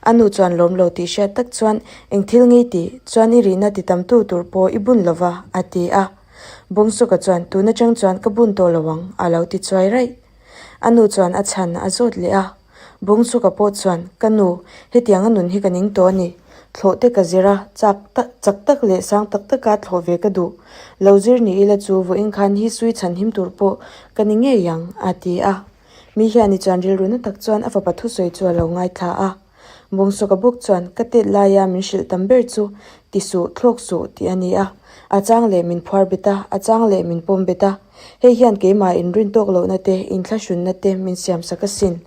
Speaker 1: A nu chuan lawm lo tih hriat tak chuan eng thil ngei tih chuan i rihna ti tamtu tur pawh i bun lo va, a ti a. Bawngsuka chuan tun atang chuan ka bun tawh lo ang, a lo ti chuai raih. A nu chuan a chhan a zawt leh a, Bawngsuka pawh chuan, Ka nu, hetiang a nun hi ka ning tawh a ni. Thlawh te ka zir a, chak tak chak tak leh sang tak taka thlawh ve ka duh. Lo zir ni ila chu vawiin khan hi sui chhan him tur pawh ka ni ngei ang, a ti a. Mi hian i chuan rilru na tak chuan a fapa thusawi chu a lo ngaithla a. Bawngsuka bawk chuan, Ka tet laia min hrilh tam ber chu. Ti suh, thlawk suh, tih a ni a. A chang leh min phuar bet a, a chang leh min pawm bet a. Hei hian keimah inrin tawk lohna te, inthlahrunna te min siam sak asin.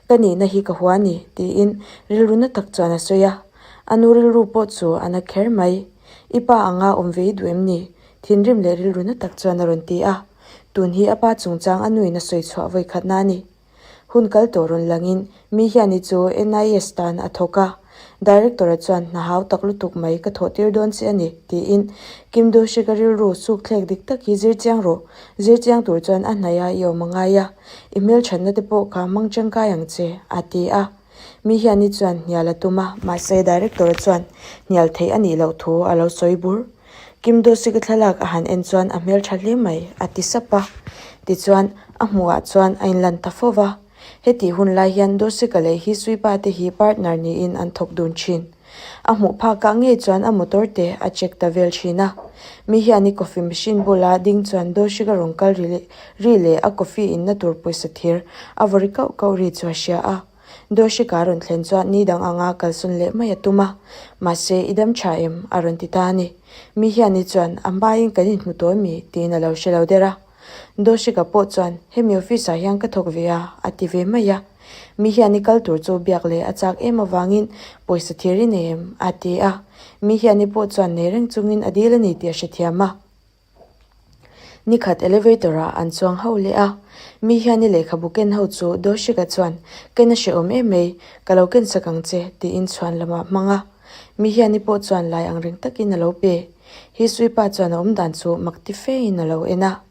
Speaker 1: Ka nihna hi ka hua a ni, tiin rilru na tak chuan a sawi a. A nu rilru pawh chu a na kher mai. I pa anga awm ve i duh em ni? Thinrim leh rilru na tak chuan a rawn ti a. Tun hi a pa chungchang a nuin a sawi chhuah vawi khatna a ni. Hun kal tawh rawn langin mi hian i chu NIS tan a thawk a, Director-a chuan hna hau tak lutuk mai ka thawh tir dawn che a ni, tiin Kim Do-shik-a rilru suk thlek dik tak hi zir chiang rawh, zir chiang tur chuan a hnaih a i awm a ngai a, i hmelthatna te pawh kha hmang tangkai ang che, a ti a. Mi hian i chuan hnial a tum a, mahse Director-a chuan hnial theih a nih loh thu a lo sawi bur. Kim Do-shik-a thlalak a han en chuan a hmeltha hle mai, a ti sap a. Tichuan, a hmuhah chuan a inlan ta fo va. Hetih hun lai hian Do-shik-a leh Hee Sui-pa te hi partner niin an thawk dun thin. A hmuh phakah ngei chuan a motor te a check ta vel thin a. Mi hian i coffee machine bula ding chuan Do-shik-a rawn kal ri ri leh a coffee inna tur pawisa thir a vaw ri kauh kauh ri chu a hria a. Dawhhrika rawn thlen chuan ni dang anga kalsawn leh mai a tum a, mahse i dam tha em? a rawn ti ta a ni. Mi hian i chuan a hmain kan inhmu tawi mi? tiin a lo hre lo der a. Dawhhrika pawh chuan hemi office ah hian ka thawk ve a, a ti ve mai a. Mi hian i kal tur chu biak leh a chak em avangin pawisa thir i nei em? a ti a. Mi hian i pawh chuan nei reng chungin a dil a ni tih a hrethiam a. Nikhat elevator ah an chuang ho leh a, mi hian i lehkhabu ken ho chu Doshika chuan ken a hrehawm em mai, ka lo ken sak ang che tiin chhuan lamah hmang a. Mi hian i pawh chuan lai ang reng takin a lo pe. Hi Suipa chuan a awm dan chu mak ti fein a lo en a.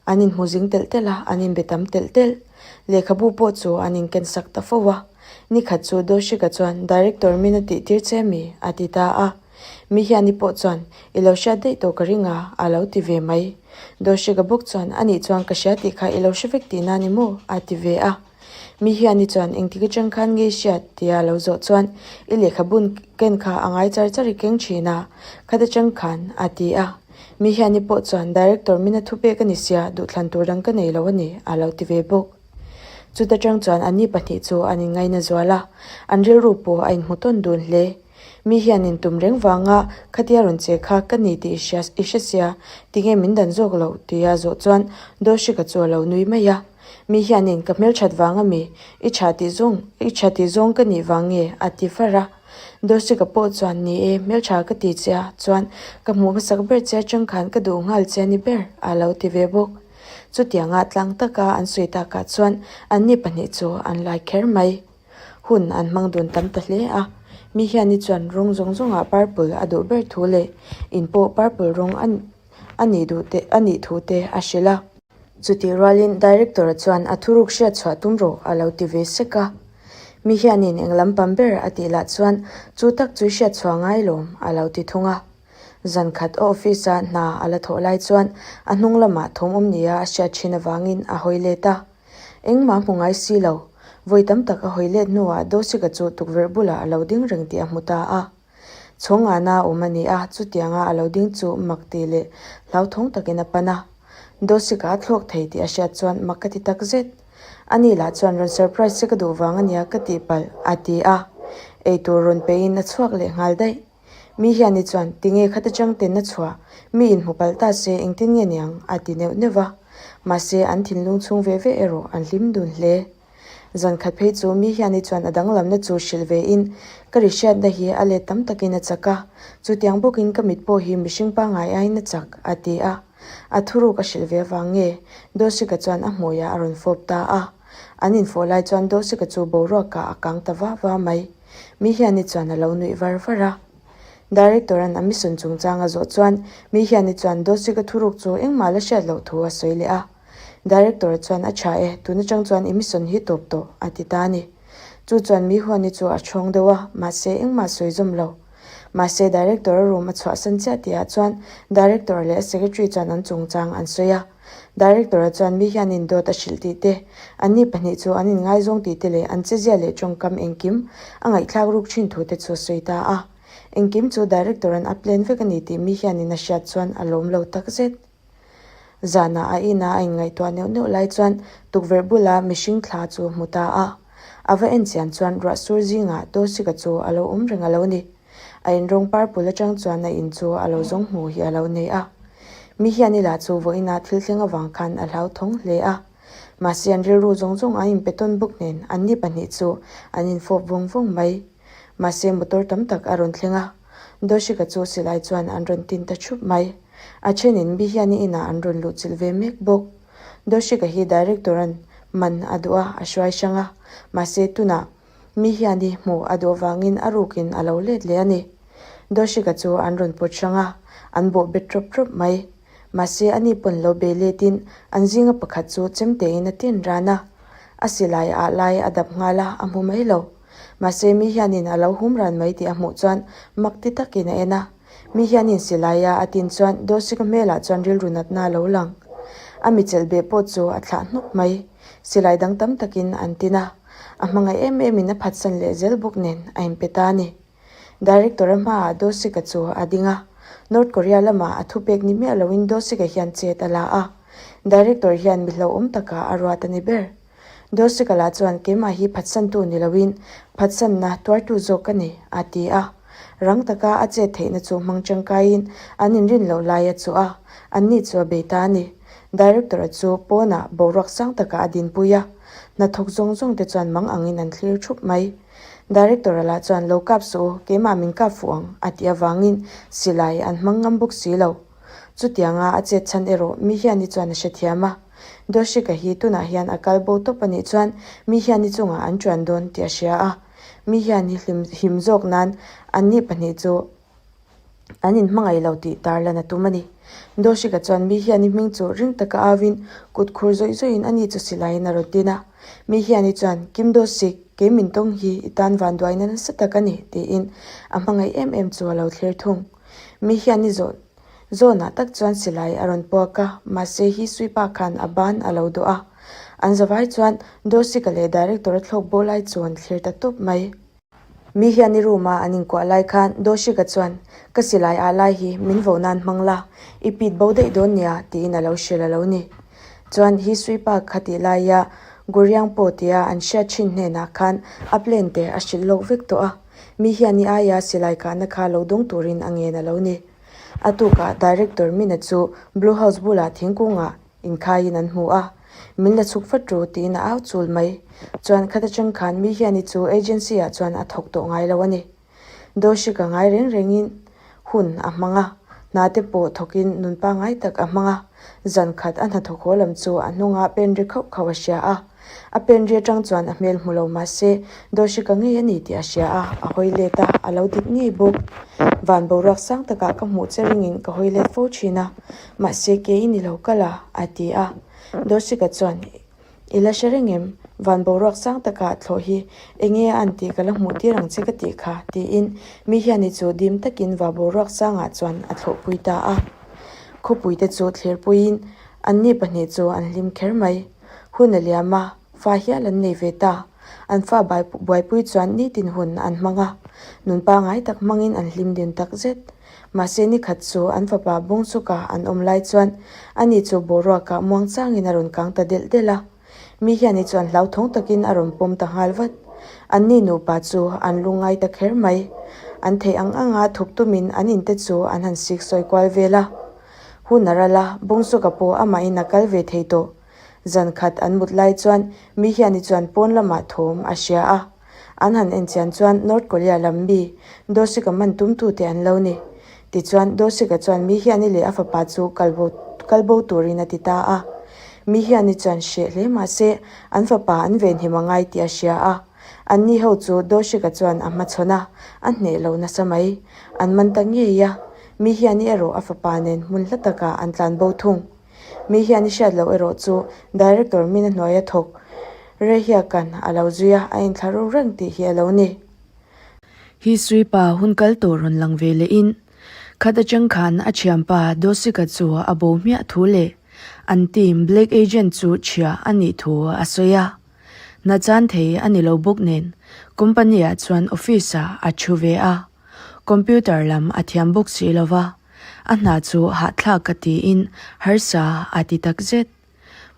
Speaker 1: An inhmu zing telh telh a, an inbe tam telh telh. Lehkhabu pawh chu an inken sak ta fo a. Nikhat chu Doshika chuan Director min a tih tir che mi? a ti ta a. Mi hian i pawh chuan i lo hriat daih tawh ka ring a, a lo ti ve mai. Dawhhrika bawk chuan a nih chuan ka hria tih kha i lo hre vek tihna ni maw? a ti ve a. Mi hian i chuan engtik atang khan nge i hriat? tia a lo zawh chuan i lehkhabun ken kha a ngai char char i keng thin a, khat atang khan, a ti a. Mi hian i pawh chuan Director mina thupek a ni sia, duhthlan tur dang ka nei lo a ni, a lo ti ve bawk. Chuta tang chuan anni pahnih chu an inngaina zual a, an rilru pawh a inhmu tawn dun hle. Mi hian in tum reng vanga khatia rawn che kha ka ni tih i hria i hre sia, tinge min dan zawk loh tia zawh chuan Dawhhrika chu a lo nui mai a. Mi hianin ka hmelthat vang a mi, i tha tih zawng i tha tih zawng ka nih vang nge a ti far a. Dawhhrika pawh chuan ni e, hmeltha ka ti che a, chuan ka hmuh hmasak ber che atang khan ka duh nghal che a ni ber a lo ti ve bawk. Chutianga tlang taka an sawi takah chuan anni pahnih chu an lai kher mai. Hun an hmang dun tam ta hle a, mi hian i chuan rawng zawng zawngah purple a duh ber thu leh in pawh purple rawng a a nih duh te a nih thu te a hrilh a. Chutih rualin director chuan a thuruk hriat chhuah tum rawh a lo ti ve sek a. Mi hianin eng lampang ber a tih lah chuan chu tak chu hriat chhuah ngai lawm a lo ti thung a. Zan khat a office a hna a la thawh lai chuan a hnung lamah thawm awm nia a hriat thin avangin a hawi let a. Engmah hmu ngai si lo. Vawi tam tak a hawi let hnuah Dosika chu tukverh bulah a lo ding reng tih a hmu ta a. Chhawng ngahna a awm a ni a, chutianga a lo ding chu mak tih leh hlauthawng takin a pan a. Dosika a thlawk thei tih a hriat chuan mak ka ti tak zet. Ani lah chuan rawn surprise che ka duh vang a nia ka tihpalh a ti a. Eitur rawn peiin a chhuak leh nghal daih. Mi hian i chuan, Tinge khata chang ten a chhuah, mi inhmu palh ta se engtin nge niang? a ti neuh neuh va. Mahse, an thinlung chhung ve ve erawh an hlim dun hle. Zan khat phei chu mi hian i chuan a danglamna chu hrilh ve in, Ka ri hriatna hi a let tam takin a chak a, chutiang bawkin ka mit pawh hi mihring pangngai aiin a chak, a ti a. A thuruk a hrilh ve avang nge? Dawhsika chuan a hmuiah a rawn fawp ta a. An infawh lai chuan Dawhsika chu boruakah a kang ta va va mai. Mi hian i chuan a lo nuih var var a. Director an a mission chungchang a zawh chuan mi hian i chuan Dawsika thuruk chu engmah la hriat loh thu a sawi leh a. Director chuan a tha e, tun atang chuan i mission hi tawp tawh a ti ta a ni. Chu chuan mi huan i chu a chhawng deuh a, mahse engmah sawi zawm lo. Mahse Director a room a chhuahsan chiah tihah chuan Director leh a secretary chuan an chungchang an sawi a. Director-a chuan mi hian indawt a hrilh tih te, anni pahnih chu an inngaizawng tih te leh an chezia leh tawngkam engkim a ngaihthlak ruk thin thu te chu a sawi ta a. Engkim chu Director-a'n a plan vek a ni tih mi hianin a hriat chuan a lawm lo tak zet. Zanah a ina a inngaihtuah neuh neuh lai chuan tukverh bula mihring thla chu a hmu ta a. A va en chian chuan ruah sur zingah Dosika chu a lo awm reng a lo ni. A in rawng purple atang chuan a in chu a lo zawng hmu hi a lo nei a. Mi hian i lah chu vawiinah thil thleng avang khan a hlauthawng hle a. Mahse an rilru zawng zawng an inpe tawn bawk nen anni pahnih chu an infawp vawng vawng mai. Mahse motor tam tak a rawn thleng a, Doshika chu silai chuan an rawn tin ta thup mai. A thenin mi hian i inah an rawn luh chilh ve mek bawk. Doshika hi director an man a duh a, a hruai hrang a. Mahse tunah mi hian i hmuh a duh avangin a rukin a lo let leh a ni. Doshika chu an rawn pawt hrang a, an bawh bet rawp rawp mai. Mahse ani pawn lo bei letin an zinga pakhat chu chemtein a tin ran a. A silai ah lai a dap nghal a, a hmu mai lo. Mahse mi hianin a lo hum ran mai tih a hmuh chuan mak ti takin a en a. Mi hianin silai a a tin chuan Dosika hmelah chuan rilru natna a lo lang. A mi chelh beh pawh chu a thlah hnuk mai. Silai dang tam takin an tin a. A hmangaih em emin a phatsan leh zel bawk nen a inpe ta a ni. Director-a hmaah Dosika chu a ding a. North Korea lamah a thupek ni miah loin Dosika hian chet a la a. Director hian mi hlauhawm takah a ruat a ni ber. Dosika lah chuan keimah hi phatsantu ni loin phatsanna tuartu zawk ka ni, a ti a. Rang taka a chet theihna chu hmang tangkaiin an inrin loh lai a chuh a, anni chu a bei ta a ni. Director-a chu pawnah boruak sang takah a dinpui a, hnathawk zawng zawng te chuan mang angin an thlir thup mai. Director-a lah chuan lo kap suh u, keimah min kap fuh ang, a tih avangin silai an hmang ngam bawk si lo. Chutianga a chet chhan erawh mi hian i chuan a hrethiam a. Doshika hi tunah hian a kal bo tawp a nih chuan mi hian i chungah an ṭuan dawn tih a hria a. Mi hian i hlim him zawk nan anni pahnih chu an inhmangaih lo tih tarlan a tum a ni. Doshika chuan mi hian i hming chu ring taka auin kut khur zawih zawihin ani chu silaiin a rawn tin a. Mi hian i chuan, Kim Dosik, kei min tawng hi i tan vanduaina nasa tak a ni, tiin a hmangaih em em chu a lo thlir thung. Mi hian i zawh Zawnah tak chuan silai a rawn puak a, mahse hi Suipa khan a ban a lo dawh a. An zavai chuan Dosika leh Director a thlawk bo lai chu an thlir ta tawp mai. Mi hian i room a an inkuah lai khan Dosika chuan, Ka silai ah lai hi min vo nan hmang la, i pit bo daih dawn nia, tiin a lo hrilh a lo ni. Chuan hi Suipa kha tih laia Guriang pawh tia an hriat thin hnenah khan a plan te a hrilh lawk vek tawh a. Mi hian i aia silai kahna kha lo dawng turin a ngen a lo ni. A tukah Director Mina chu Blue House bulah thingkungah inkhaiin an hmu a, Min la chhuk vat ru tiin a au chul mai. Chuan khat atang khan mi hian i chu agency ah chuan a thawk tawh ngai lo a ni. Doshi ka ngai reng rengin hun a hmang a, hna te pawh thawkin nun pangngai tak a hmang a. Zan khat a hnathawk haw lam chu a hnungah pen ri khauh khauh a hria a. A pen ri atang chuan a hmel hmu lo mah se Doshika ngei a ni tih a hria a, a hawi let a, a lo dik ngei bawk. Van boruak sang takah ka hmuh che ringin ka hawi let fo thin a, mahse ke i ni lo kal a, a ti a. Doshika chuan, I la hre reng em? Van boruak sang takah thlawh hi enge a an tih ka la hmuh tir ang che ka tih kha, tiin mi hian i chu dim takin va boruak sangah chuan a thlawhpui ta a. Khawpuite chu thlirpuiin anni pahnih chu an hlim kher mai. Hun a liam a, fa hial an nei ve ta. An fa buaipui chuan nitin hun an hmang a, nun pangngai tak hmangin an hlim din tak zet. Mahse nikhat chu an fapa Bawngchuka an awm lai chuan ani chu boruakah muangchangin a rawn kang ta delh delh a. Mi hian i chuan hlauthawng takin a rawn pawm ta nghal vat. Anni nupa chu an lungngai ta kher mai. An theih ang anga thup tumin an inte chu an han siksawi kual vel a. Hun a ral a, Bawngsuka pawh amahin a kal ve thei tawh. Zan khat an mut lai chuan mi hian i chuan pawn lamah thawm a hria a. An han en chian chuan North Korea lam mi Dosika man tumtute an lo ni. Tichuan Dosika chuan mi hian i leh a fapa chu kalbo kalbo turin a ti ta a. Mi hian i chuan hreh hle mah se an fapa an venhim a ngai tih a hria a. Anni ho chu Dosika chuan a hmachhawn a, a hneh lo nasa mai. An man ta ngei a. Mi hian i erawh a fapa nen hmun hla takah an tlan bo thung. Mi hian i hriat loh erawh chu Director min a hnuaia thawk Rehiakan a lo zui a, a inthla ru reng tih hi a lo ni. Hi Sripa hun kal tawh rawn lang ve leh in khat atang khan a thianpa Dosika chu a bo hmiah thu leh an team Black Agent chu chhia a nih thu a sawi a. Hna chan thei a ni lo bawk nen company ah chuan office ah a thu ve a. Computer lam a thiam bawk si lo va, a hna chu hahthlak ka tiin harsa a ti tak zet.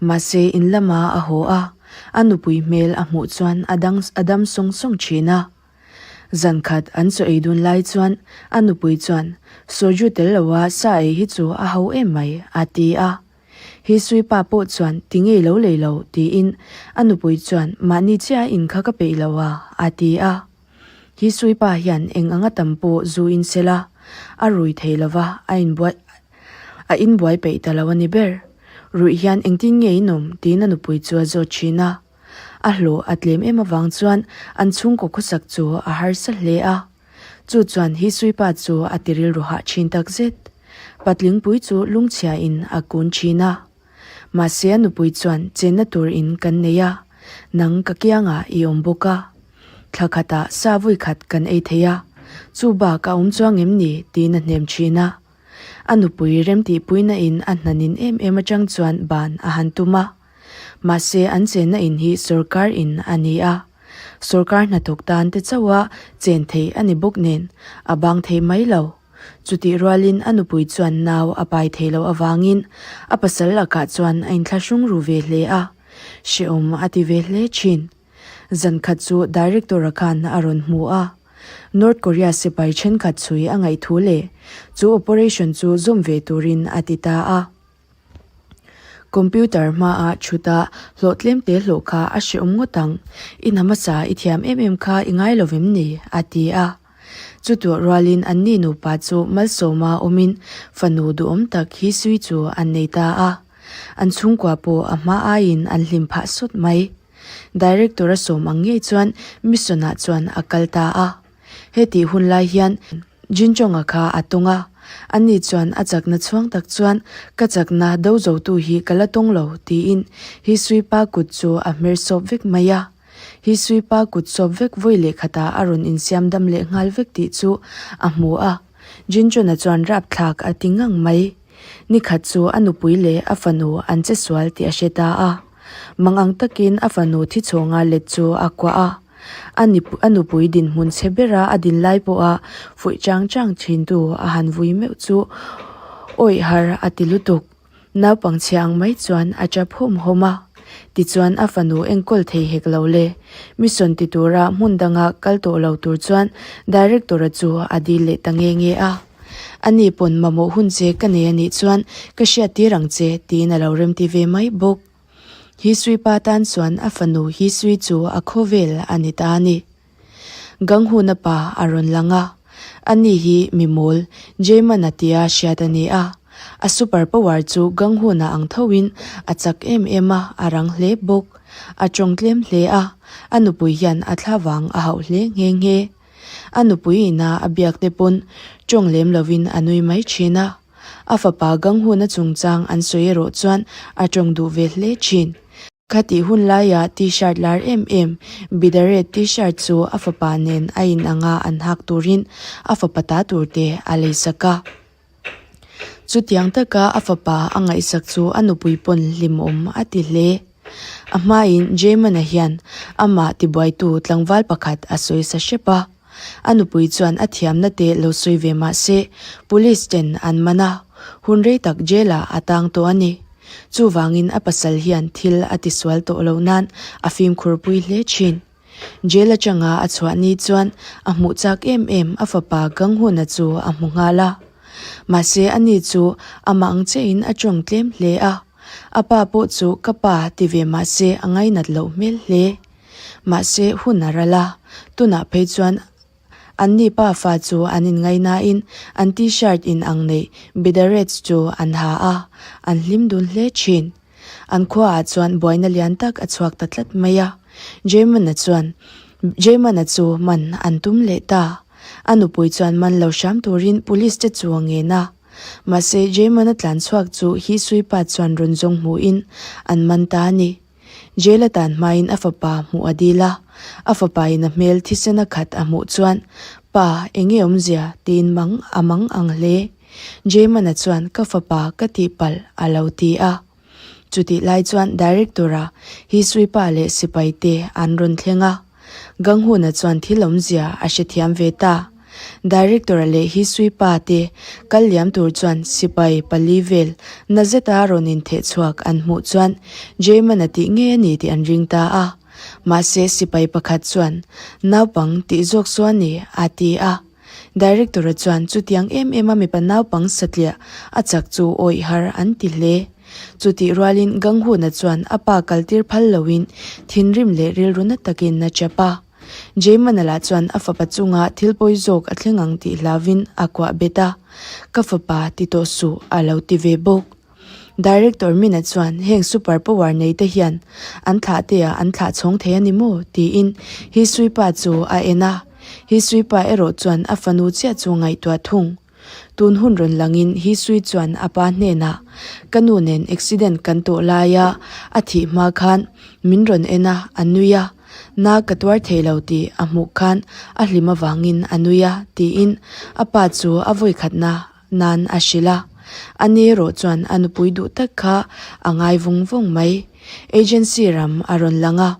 Speaker 1: Mahse in lama a haw a, a nupui hmel a hmuh chuan a dang a dam sawng sawng thin a. Zan khat an chaw ei dun lai chuan a nupui chuan, Soju tel loa sa ei hi chu a ho em mai, a ti a. Hisui pa pawh chuan ti ngei lo lei lo tiin a nupui chuan mahni chiah in kha ka peih lo a, a ti a. Hisui pa hian eng anga tam pawh zu in sela a rui thei lova a inbuai a inbuai peih ta lo a ni ber. Ruih hian engtin nge in awm tiin a nupui chu a zawt thin a. A hlawh a tlem em avang chuan an chhungkaw khawsak chu a harsa hle a. Chu chuan Hisui pa chu a ti rilru hah thin tak zet. Patlingpui chu lungchhia in a kun thin a. Mahse a nupui chuan chenna tur in kan nei a, nang ka kiangah i awm bawk a. Thla khatah sa vui khat kan ei thei a, chu bak a awm chuang em ni tiin a hnem thin a. A nupui remtihpuina in a hnanin em em atang chuan ban a han tum a. Mahse an chenna in hi sorkar in a ni a. Sorkar hnathawk tan te chauha chen theih a ni bawk nen a bang thei mai lo. Chutih rualin a nupui chuan nau a pai thei loh avangin a pasal lakah chuan a inthlahrung ru ve hle a, hrehawm a ti ve hle thin. Zan khat chu Director-a khan a rawn hmu a, North Korea sipai thenkhat chhui a ngaih thu leh chu operation chu zawm ve turin a ti ta a. Computer hmaah thut a hlawh tlem te hlawh kha a hrehawm ngawt ang, i hna hmasa i thiam em em kha i ngai lo vem ni? a ti a. Chutuah rualin anni nupa chu malsawma awmin fanu duhawm tak hi sui chu an nei ta a. An chhungkua pawh a hma aiin an hlim phah sawt mai. Director a sawm ang ngei chuan mission ah chuan a kal ta a. Hetih hun lai hian Jinchonga kha a tawng a, ani chuan a chakna chhuang tak chuan ka chakna do zotu hi ka la tawng lo tiin Hisui pa kut chu a hmer sawp vek mai a. Hisui pa kut sawp vek vawi leh khatah a rawn insiam dam leh nghal vek tih chu a hmu a, Jinchona chuan rapthlak a ti ngang mai. Nikhat chu a nupui leh a fanu an che sual tih a hre ta a. Mangang takin a fanu thichhawnga let chu a kuah a. A a nupui dinhmun chhe bera a din lai pawha fuih chang chang thintu a han vui meuh chu awih har a ti lutuk. Naupang chhia ang mai chuan a tap hawm hawm a. Tichuan a fanu enkawl thei hek lo le. Mission ti tura hmun danga kal tawh lo tur chuan Director-a chu a dil leh ta nge nge a. Ani pawn mamawh hun che ka nei anih chuan ka hriattir ang che tiin a lo remti ve mai bawk. Hisui pa tan chuan a fanu Hisui chu a khawvel a ni ta a ni. Ganghuna pa a rawn lang a, ani hi mi mawl Jayman-a tia hriat a ni a. A super power chu Ganghuna ang thoin a chak em em a, a rang hle bawk. A tawng tlem hle a, a nupui hian a thla vang a hauh hle nghe nghe. A nupui ina a biak te pawn tawng lem lovin a nui mai thin a. A fapa Ganghuna chungchang an sawi erawh chuan a tawng duh ve hle thin. Khatih hun laia T-shirt lar em em, Bidaret T-shirt chu a fapa nen a in anga an hak turin a fapa ta tur te a leisak a. Chutiang taka a fapa a ngaihsak chu a nupui pawn hlimawm a ti hle. A hmain Jayman-a hian amah tibuaitu tlangval pakhat a sawi sa hrep a. A nupui chuan a thiamna te lo sawi ve mah se, police ten an man a, hun rei tak jail ah a tang tawh a ni. Chuvangin a pasal hian thil a tisual tawh lo nan a fimkhur pui hle thin. Jail atanga a chhuah ni chuan a hmuh chak em em a fapa Ganghuna chu a hmu nghal a. Mahse ani chu amah ang chiahin a tawng tlem hle a. A pa pawh chu ka pa ti ve mah se a ngainat loh hmel hle. Mahse hun a ral a, tunah phei chuan anni pa fa chu an inngai nain an t-shirt in ang neih Bidarets chu an ha a, an hlim dun hle thin. An khuaah chuan buaina lian tak a chhuak ta tlat mai a, Jaymon-a chuan Jaymon-a chu man an tum leh ta. A nupui chuan man lo hram turin police te chu a ngen a. Mahse Jaymon-a tlan chhuak chu Hisui pa chuan rawn zawng hmuhin an man ta a ni. Jail a tan hmain a fapa hmuh a dil a, a fapa in a hmel thisen a khat a hmuh chuan, Pa, enge awmzia? tiin mang a mang ang hle. Jaymana chuan ka fapa ka tihpalh a lo ti a. Chutih lai chuan Director-a Hisui pa leh sipai te an rawn thleng a. Ganghuna chuan thil awmzia a hrethiam ve ta. Director-a leh Hisui pa te kal liam tur chuan sipai pali vel na zeta rawn intheh chhuak an hmuh chuan Jayman-a tih ngei a ni tih an ring ta a. Mahse sipai pakhat chuan, Naupang tih zawk chuan ni, a ti a. Director-a chuan chutiang em em a mipa naupang satliah a chak chu awih har an ti hle. Chutih rualin Ganghuna chuan a pa kaltir phal loin thinrim leh rilru na takin a chap a. Jaymana lah chuan a fapa chunga thil pawi zawk a thleng ang tih hlauvin a kuah bet a, Ka fapa ti tawh suh a lo ti ve bawk. Director Mina chuan heng super power nei te hian an thlah te ah an thlah chhawng thei a ni maw? tiin Hisui pa chu a en a. Hisui pa erawh chuan a fanu chiah chu ngaihtuah thung. Tun hun rawn langin Hisui chuan a pa hnenah, Ka nu nen accident kan tawh laia a thih hma khan min rawn en a, a nui a. Na ka tuar thei lo tih a hmuh khan a hlim avangin a nui a, tiin a pa chu a vawikhatna nan a hrilh a. A ni erawh chuan a nupui duh tak kha a ngai vung vung mai. Agency ram a rawn lang a.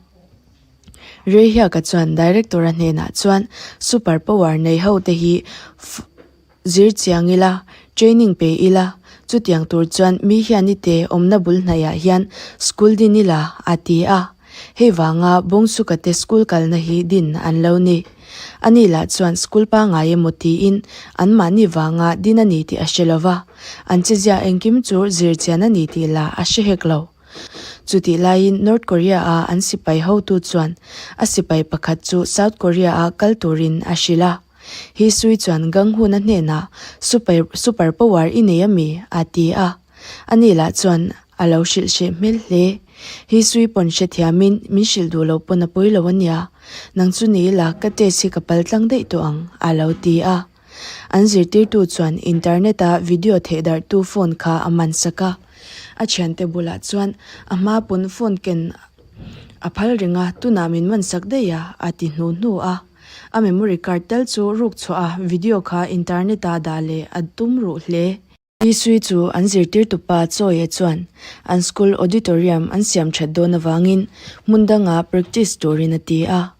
Speaker 1: Reihiaka chuan Director-a hnenah chuan super power nei ho te hi zir chiang ila, training pe ila, chutiang tur chuan mi hian i te awmna bul hnaihah hian school din ila a ti a. Hei vanga Bawngsuka te school kalna hi din an lo ni. Ani lah chuan school pangngai emaw tiin anmahni vanga din a ni tih a hre lova, an chezia engkim chu zir chian a ni tih lah a hre hek lo. Chutih laiin North Korea-a an sipai hotu chuan a sipai pakhat chu South Korea-a kal turin a hrilh a. Hi Sui chuan Gang Hun-a hnenah super super power i nei ami? a ti a. Ani lah chuan a lo hrilh hreh hmel hle. Hi Sui pawn hrethiamin min hrilh duh loh pawn a pawi lo ania. Nang chu ni ila ka test hi ka pal tlang daih tawh ang a lo ti a. An zirtirtu chuan internet-a video thehdarhtu phone kha a man sak a. A thiante bulah chuan a hma pawn phone ken a phal reng a, tunah min man sak daih a, a ti hnu hnu a. A memory card tal chu ruk chhuah a, video kha internet-a dah leh a tum ruh hle. Isui chu an zirtirtu pa Chawia chuan an school auditorium an siam that dawn avangin hmun danga practice turin a ti a.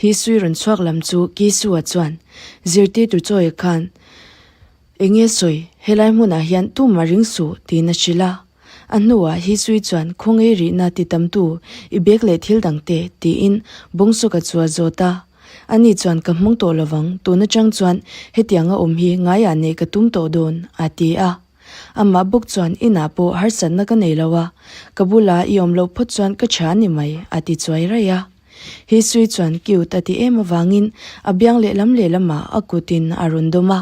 Speaker 1: Hisui rawn chhuak lam chu Kisua chuan zirtirtu Chawia khan Eng nge sawi, helai hmunah hian tumah ring suh tiin a hrilh a. A hnuah Hisui chuan khawngaih rihna ti tamtu i bag leh thil dangte tiin Bawngsuka chu a zawt a. Ani chuan ka hmang tawh lovang, tun atang chuan hetianga awm hi ngaiah neih ka tum tawh dawn, a ti a. Amah bawk chuan inah pawh harsatna ka nei lo a, ka bula i awm loh phawt chuan ka tha a ni mai, a ti chuai raih a. Hisui chuan cute a ti em avangin a biang lehlam lehlamah a kutin a rawn dawm a.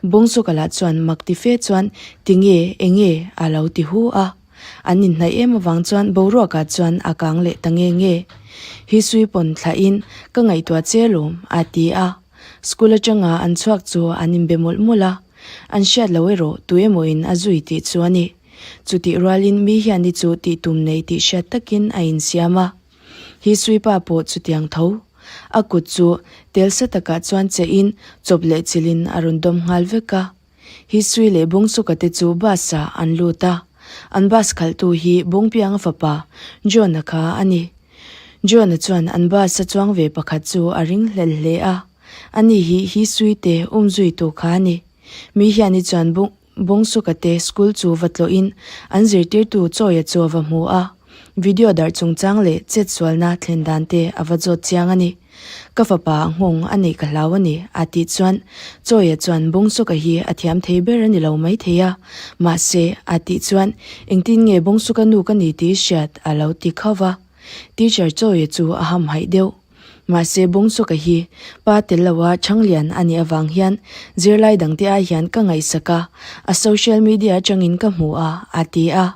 Speaker 1: Bawngsuka lah chuan mak ti fe chuan tinge, enge a lo ti hu a. An inhnaih em avang chuan boruakah chuan a kang leh ta nge nge. Hisui pawn thlahin ka ngaihtuah che lawm a ti a. School atanga an chhuak chu an inbe mawlh mawlh a. An hriat lo erawh tu emawin a zui tih chu a ni. Chutih rualin mi hian i chu tih tum nei tih hriat takin a insiam a. Hisui pa pawh chutiang tho. A kut chu tel sa takah chuan chehin chawp leh chilhin a rawn dawm nghal vek a. Hisui leh Bawngsuka te chu bus ah an lut a, an bus khalhtu hi Bawngpianga fapa John-a kha a ni. John-a chuan an bus a chuang ve pakhat chu a ring hlel hle a, ani hi Hisui te umzuitu kha a ni. Mi hian i chuan Bawngsuka te school chu va tlawhin an zirtirtu Chawia chu a va hmu a, video darh chungchang leh chetsualna thlen dan te a va zawt chiang a ni. Ka fapa nghawng a neih ka hlau a ni, a tih chuan Chawia chuan Bawngsuka hi a thiam thei ber a ni lo maithei a, mahse, a tih chuan engtin nge Bawngsuka nu ka ni tih hriat a lo ti khauh va. Teacher Chawia chu a hamhaih deuh. Mahse, Bawngsuka hi pa tel loa Thanglian a nih avang hian zirlai dangte ai hian ka ngaihsak a, a social media atangin ka hmu a, a ti a.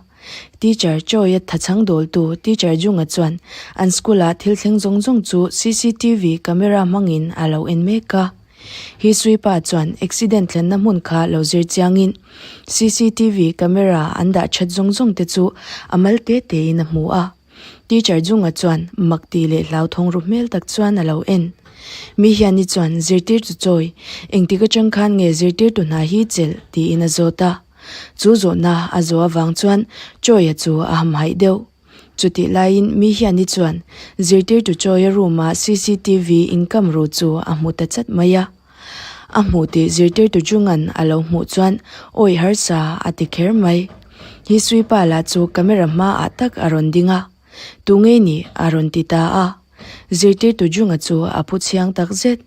Speaker 1: Teacher Choi-a thachhang dawltu Teacher Junga chuan an school-a thil thleng zawng zawng chu cctv camera hmangin a lo en mek a. Hi Sui pa chuan accident thlenna hmun kha lo zir chiangin cctv camera an dah that zawng zawng te chu a mal te tein a hmu a. Teacher Junga chuan mak tih leh hlauthawng ru hmel tak chuan a lo en. Mi hian i chuan zirtirtu Choi, engtik atang khan nge zirtirtu hna hi chelh tiin a zawt a. Chu zawhna a zawh avang chuan Chawia chu a hamhaih deuh. Chutih laiin mi hian hi chuan zirtirtu Chawia room-a cctv inkam ru chu a hmu ta chat mai a. A hmuh tih zirtirtu Jungan a lo hmuh chuan awih harsa a ti kher mai. Hi Suipa lah chu camera hmaah tak a rawn ding a. Tu ngei ni? a rawn ti ta a. Zirtirtu Junga chu a phu chhiang tak zet.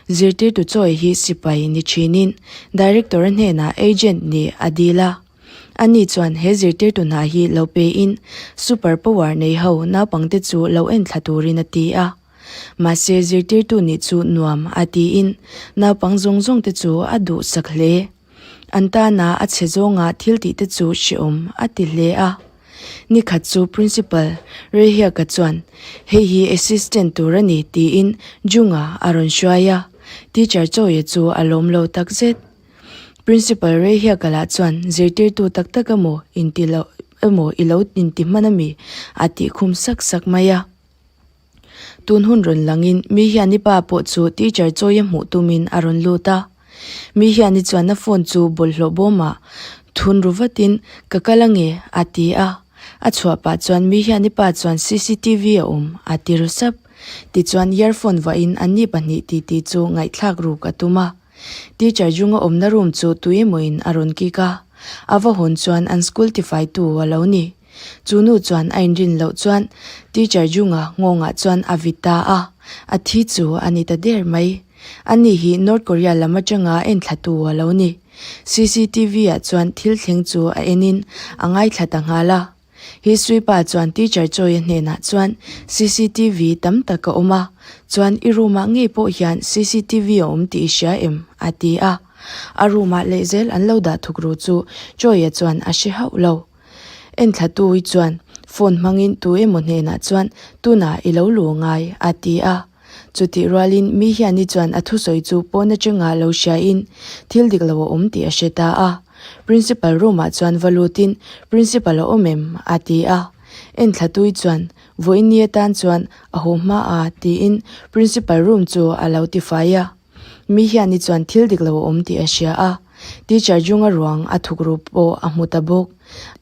Speaker 1: Zirtirtu Choi hi sipai ni thinin Director-a hnenah agent nih a dil a. Ani chuan he zirtirtu hna hi lo pein super power nei ho naupangte chu lo enthla turin a ti a. Mahse zirtirtu nih chu nuam a tiin naupang zawng zawng te chu a duhsak hle. An tana a chhe zawnga thil tih te chu hrehawm a ti hle a. Nikhat chu Principal Rehiaka chuan hei hi assistant tur a ni tiin Junga a rawn hruai a, teacher Chawia chu a lawm lo takzet. Principal Rehiaka lah chuan zirtirtu tak tak emaw inti lo emaw i lo inti hman ami a tih khum sak sak mai a. Tun hun rawn langin mi hian i pa pawh chu teacher chawi a hmuh tumin a rawn lut a. Mi hian i chuan a phone chu bawlhhlawh bawmah thun ru vatin ka kal ange a ti a. A chhuah pah chuan mi hian i pa chuan cctv a awm a ti ru sap. Tichuan earphone vahin anni pahnih titi chu ngaihthlak ruk a tum a. Teacher Junga awmna room chu tuemawin a rawn kik a. A va hawn chuan an school tifaitu a lo ni. Chu nu chuan a inrin loh chuan Teacher Junga nghawngah chuan a vit ta a, a thi chu a ni ta der mai. Ani hi North Korea lam atanga enthlatu a lo ni. CCTV ah chuan thil thleng chu a enin a ngaithla ta nghal a. History pa chuan Teacher Choi-a hnenah chuan CCTV tam tak a awm a, chuan i room ah ngei pawh hian CCTV a awm tih i hria em? a ti a. A room ah lehzel an lo dah thuk ru chu Choi-a chuan a hre hauh lo. Enthlatu-i chuan phone hmangin tu emaw hnenah chuan tunah i lo lu ngai a ti a. Chutih rualin mi hian i chuan a thusawi chu pawn atanga lo hriain thil dik lo a awm tih a hre ta a. Principal room-ah chuan va lutin Principal a awm em? a ti a. Enthlatu-i chuan vawiin ni atan chuan a haw hma a tiin Principal room chu a lo tifai a. Mi hian i chuan thil dik lo a awm tih a hria a, teacher Junga ruang a thuk ru pawh a hmu ta bawk.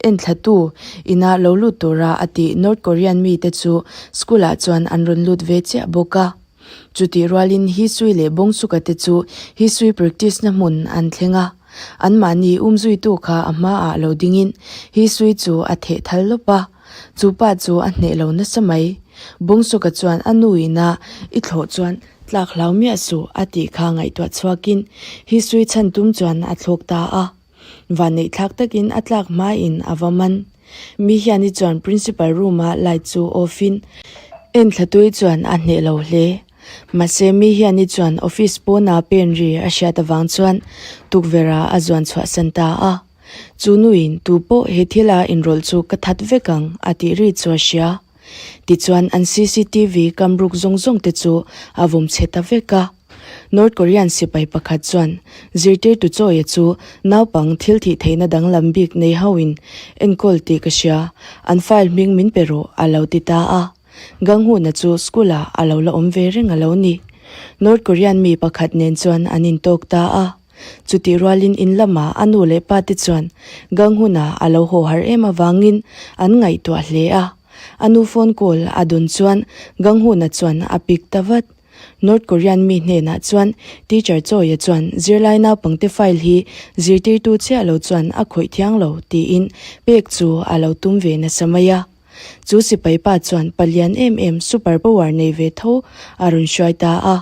Speaker 1: Enthlatu ina lo lut tura a tih North Korean mite chu school ah chuan an rawn lut ve chiah bawk a. Chutih rualin Hisui leh Bawngsuka te chu Hisui practice na hmun an thleng a, anmahni umzuitu kha a hmaah lo dingin Hisui chu a theh thal lawp a. Chu pa chu a hneh lo nasa mai. Bawngsuka chuan a nu ina i thlawh chuan tlak hlau miah suh a tih kha ngaihtuah chhuakin Hisui chhan tum chuan a thlawk ta a. Vanneih thlak takin a tlak hmain a va man. Mi hian i chuan principal room a light chu off in en thlatui chuan a hneh lo hle. Mahse mi hian i chuan office pawna pen ri a hriat avang chuan tukverh ah a zuan chhuahsan ta a. Chu nuin tu pawh he thila inrawlh chu ka that vek ang a tih ri chu a hria. Tichuan an cctv kamruk zawng zawng te chu a vawm chhe ta vek a. North Korean sipai pakhat chuan zirtirtu Choi-a chu naupang thil thih theihna danglam bik nei hoin enkawl tih ka hria, an file hming min pe rawh a lo ti ta a. Gang-Hun-a chu school-ah a lo la awm ve reng a lo ni. North Korean mi pakhat nen chuan an intawk ta a. Chutih rualin in lamah a nu leh pa te chuan Ganghuna a lo haw har em avangin an ngaihtuah hle a. A nu phone call a dawn chuan Ganghuna chuan a pick ta vat. North Korean mi hnenah chuan Teacher Choi-a chuan zirlai naupangte file hi zirtirtu chiah lo chuan a khawih thiang lo tiin pek chu a lo tum ve nasa mai a. Chu sipai pa chuan palian em em super power nei ve tho a rawn hruai ta a.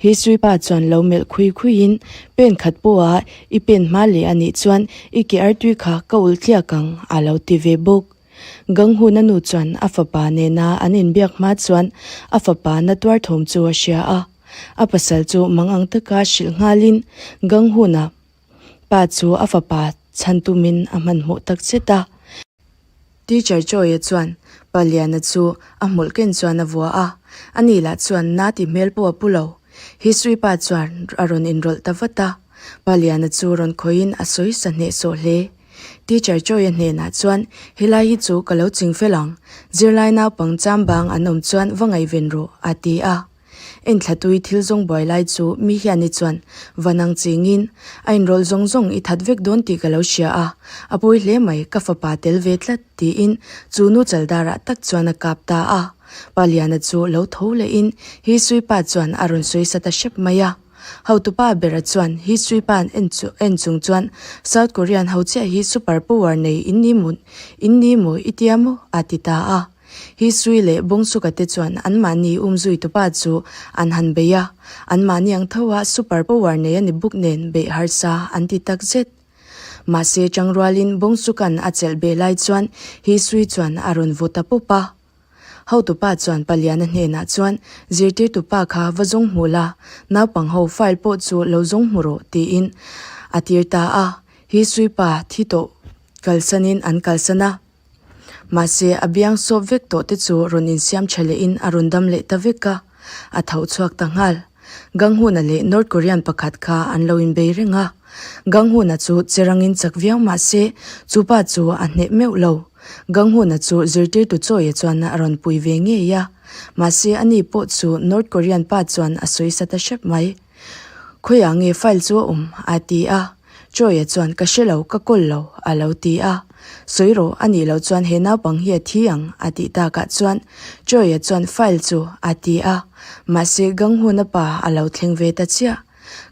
Speaker 1: Hi Suipa chuan lo melh khui khuiin pen khat pawha i pen hma leh a nih chuan i ke artui kha ka ulh tliak ang a lo ti ve bawk. Ganghuna nu chuan a fapa nena an inbiak hma chuan a fapa na tuar thawm chu a hria a. A pasal chu mangang taka hrilh nghalin Ganghuna pa chu a fapa chhan tumin a hmanhmawh tak zet a. Teacher Choi-a chuan Paliana chu a hmawlh ken chuan a vua a, ani lah chuan na ti hmel pawh a pu lo. History pa chuan a rawn inrawlh ta vat a, Paliana chu rawn khawihin a sawi sa hnehsawh hle. Teacher Choi-a hnenah chuan, Helai hi chu ka lo ching fel ang, zirlai naupang chambang an awm chuan va ngaihven rawh, a ti a. Enthlatui thil zawng buai lai chu mi hian i chuan van ang chingin a inrawlh zawng zawng i that vek dawn tih ka lo hria a, a pawi hle mai ka fapa tel ve tlat tiin chu nu chaldarah tak chuan a kap ta a. Pa Liana chu lo tho lehin Hisui pa chuan a rawn sawi sa ta hrep mai a. Hotupa bera chuan Hisui pa en chu en chung chuan South Korean ho chiah hi super power nei in ni maw in ni maw i tia maw a ti ta a. Hisui leh Bawngsuka te chuan anmahni umzui tupa chu an han bei a, anmahni ang tho a super power nei a ni bawk nen beih harsa an ti tak zet. Mahse tangrualin Bawngsuka'n a chelh be lai chuan Hisui chuan a rawn vaw ta pawp a. Hotupa chuan Paliana hnenah chuan zirtirtupa kha va zawng hmu la, naupang ho file pawh chu lo zawng hmu rawh tiin a tir ta a. Hisui pa thi tawh kalsanin an kalsan a. Mahse, a biang sawp vek tawh te chu rawn insiam tha lehin a rawn dam leh ta vek a, a tho chhuak ta nghal. Ganghuna leh North Korean pakhat kha an lo inbei reng a. Ganghuna chu che rangin chak viau mahse, chu pa chu a hneh meuh lo. Ganghuna chu zirtirtu Chawia chuan a rawn pui ve ngei a. Mahse, ani pawh chu North Korean pa chuan a sawi sa ta hrep mai. Khawiah nge file chu a awm? a ti a. Troy-a chuan, Ka hre lo, ka kawl lo, a lo ti a. Sawi rawh, a nih loh chuan he naupang hi a thi ang, a tih takah chuan Troy-a chuan file chu a ti a. Mahse, Ganghuna pa a lo thleng ve ta chiah.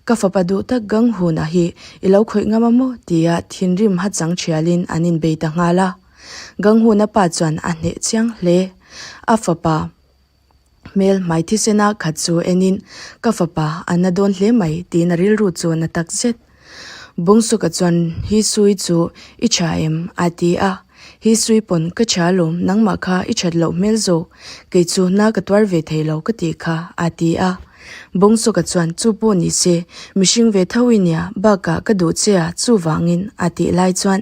Speaker 1: Ka fapa duh tak Ganghuna hi i lo khawih ngam a maw? tia thinrim hachang thialin an inbei ta nghal a. Ganghuna pa chuan a hneh chiang hle. A fapa. Hmel hmai thisena khat chu enin, Ka fapa, a na dawn hle mai, tiin a rilru chu a na tak zet. Bawngsuka chuan, Hi Sui chu i tha em? a ti a. Hi Sui pawn, Ka tha alawm, nangmah kha i that loh hmel zawk, kei chu na ka tuar ve thei lo ka tih kha, a ti a. Bawngsuka chuan, Chu pawh ni se, mihring ve tho i nia, bakah ka duh che a, chuvangin, a tih lai chuan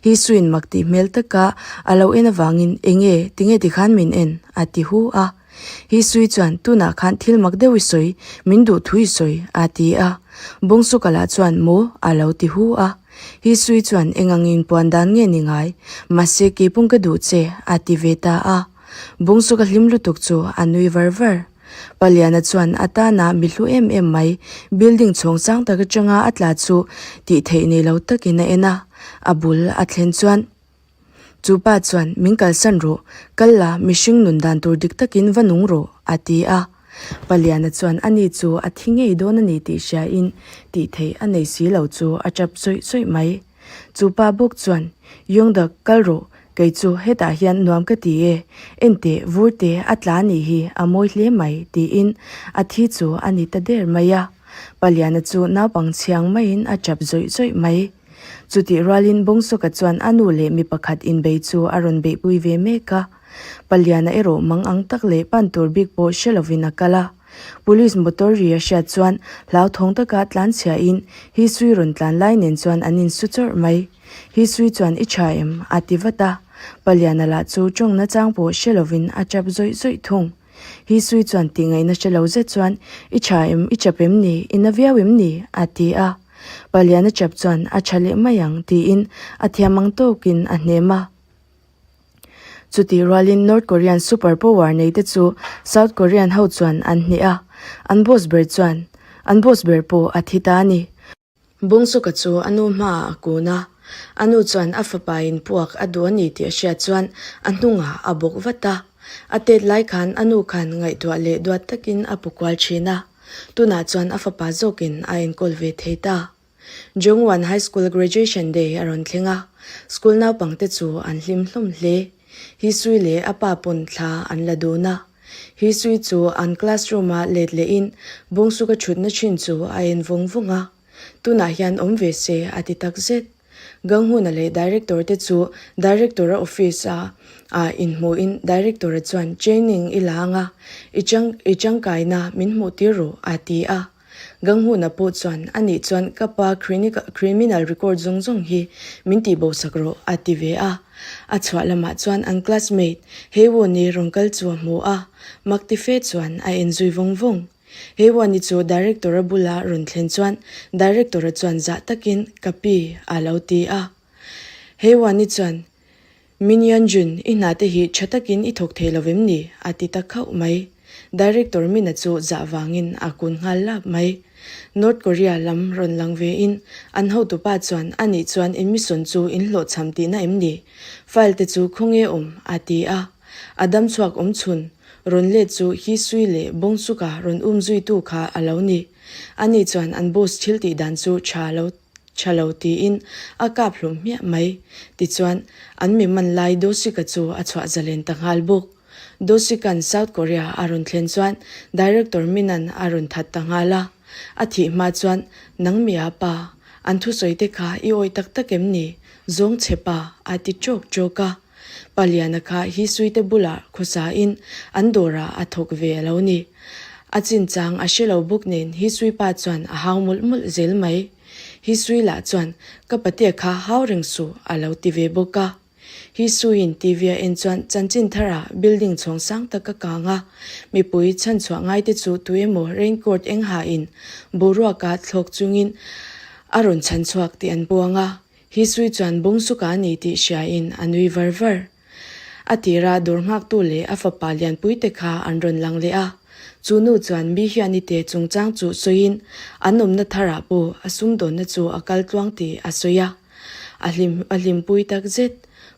Speaker 1: Hi Suiin mak tih hmel taka a lo en avangin, Enge, tinge tikhan min en? A ti hu a. Hi Sui chuan, Tunah khan thil mak deuh i sawi, min duh thu i sawi, a ti a. Bawngsuka lah chuan, Maw? a lo ti hu a. Hi Sui chuan, Eng ang inpuan dan nge ni ngai? Mahse, keipawng ka duh che, a ti ve ta a. Bawngsuka hlim lutuk chu a nui var var. Paliana chuan a tana mi hlu em em mai, building chhawng sang tak atanga a tla chu tih theih nei lo takin a en a. A bul a thlen chuan, Chu pa chuan, Min kalsan rawh, kal la, mihring nun dan tur dik takin va nung rawh, a ti a. Paliana chuan ani chu a thi ngei dawn a ni tih hriain tih theih a nei si lo chu a tap zawih zawih mai. Chu pa bawk chuan, Yongdak, kal rawh, kei chu hetah hian nuam ka ti e, enteh, vurte a tla nih hi a mawi hle mai, tiin a thi chu a ni ta der mai a. Paliana chu naupang chhiang maiin a tap zawih zawih mai. Chutih rualin Bawngsuka chuan a nu leh mi pakhat inbei chu a rawn beihpui ve mek a. Paliana erawh mang ang tak leh pan tur bik pawh hre lovin a kal a. Police motor ri a hriat chuan hlauthawng taka tlanchhiahin Hisui rawn tlan lai nen chuan an insu chawrh mai. Hisui chuan i tha em? a ti vat a. Paliana lah chu tawng nachang pawh hre lovin a tap zawih zawih thung. Hisui chuan tihngaihna hre lo zet chuan I tha em? I chap em ni? I na viau em ni? a ti a. Paliana chap chuan a tha leh mai ang tiin a thiam ang tawkin a hnem a. Chutih rualin North Korean super power nei te chu South Korean ho chuan an hneh a, an boss ber chuan an boss ber pawh a thi ta a ni. Bawngsuka chu a nu hmaah a kun a, a nu chuan a fapa in puak a duh a ni tih a hriat chuan a hnungah a bawk vat a. A tet lai khan a nu khan ngaihtuah leh duat takin a pu kual thin a. Tunah chuan a fapa zawkin a enkawl ve thei ta. Jongwon High School Graduation Day a rawn thleng a, school naupangte chu an hlim hlawm hle. Hisui leh a pa pawn thla an la dun a. Hisui chu an classroom-a let lehin bawngsuka thutna thin chu a en vawng vawng a. Tunah hian awm ve se a ti takzet. Ganghuna leh Director te chu Director-a office-a ah inhmuhin Director-a chuan training i la anga i chang i tangkaina min hmuh tir rawh a ti a. Ganghuna pawh chuan anih chuan ka pa criminal record zawng zawng hi min tihbosak rawh a ti ve a. A chhuah lamah chuan an classmate Heiwon-i rawn kal chu a hmu a, mak ti fe chuan a en zui vawng vawng. Heiwani chu Director-a bula rawn thlen chuan Director-a chuan zah takin ka pi a lo ti a. Heiwani chuan, Min Yeonjun, i hna te hi tha takin i thawk thei lo vem ni? a ti ta khauh mai. Director Mina chu zah vangin a kun nghal lap mai. North Korea lam rawn lang vein an hotupa chuan anih chuan in mission chu in hlawhchham tihna em ni? File te chu khawnge awm? a ti a. A dam chhuak awm chhun, rawn let chu hi sui leh bawngsuka rawn um zuitu kha a lo ni. Ani chuan an boss thil tih dan chu tha lo tha lo tiin a kap hlum hmiah mai. Tichuan, an mi man lai Dosika chu a chhuah zalen ta nghal bawk. Dosika'n South Korea a rawn thlen chuan Director Min-a'n a rawn that ta nghal a. A thih hma chuan, Nang mia pa, an thusawi te kha i awih tak tak em ni? Zawng che pa, a ti ṭawk ṭawk a. Pa Liana kha hi suite bulah khawsain an dawrah a thawk ve a lo ni. A chinchang a hre lo bawk nen hi sui pa chuan a hau mawlh mawlh zel mai. Hi sui lah chuan ka patea kha hau reng suh a lo ti ve bawk a. Hi suiin TV a en chuan chanchin tharah building chhawng sang tak a kang a, mipui chhanchhuah ngaite chu tuemaw raincoat eng hain boruaka thlawk chungin a rawn chhanchhuak tih an puang a. Hi sui chuan bawngsuka a ni tih hriain a nui var var. A tira dawr nghaktu leh a fapa lianpuite kha an rawn lang leh a. Chu nu chuan mi hianite chungchang chu sawiin an awmna tharah pawh a sumdawnna chu a kal tluang tih a sawi a. A hlim a hlimpui tak zet.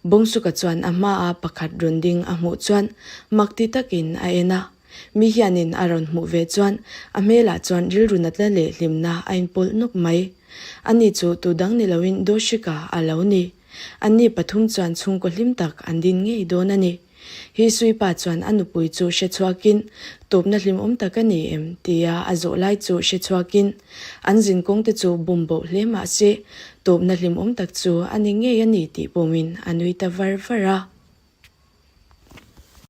Speaker 1: Bawngsuka chuan a hmaa pakhat rawn ding a hmuh chuan mak ti takin a en a. Mi hianin a rawn hmuh ve chuan a hmelah chuan rilru natna leh hlimna a inpawlh nawk mai. Ani chu tu dang ni loin Doshika a lo ni. Anni pathum chuan chhungkaw hlim tak an din ngei dawn a ni. Hi Suipa chuan a nupui chu hre chhuakin, Tawpna hlimawm tak a ni em? tia a zawh lai chu hre chhuakin, an zinkawng te chu bum boh hle mah se, tawpna hlimawm tak chu a ni ngei a ni tih pawmin a nui ta var var a.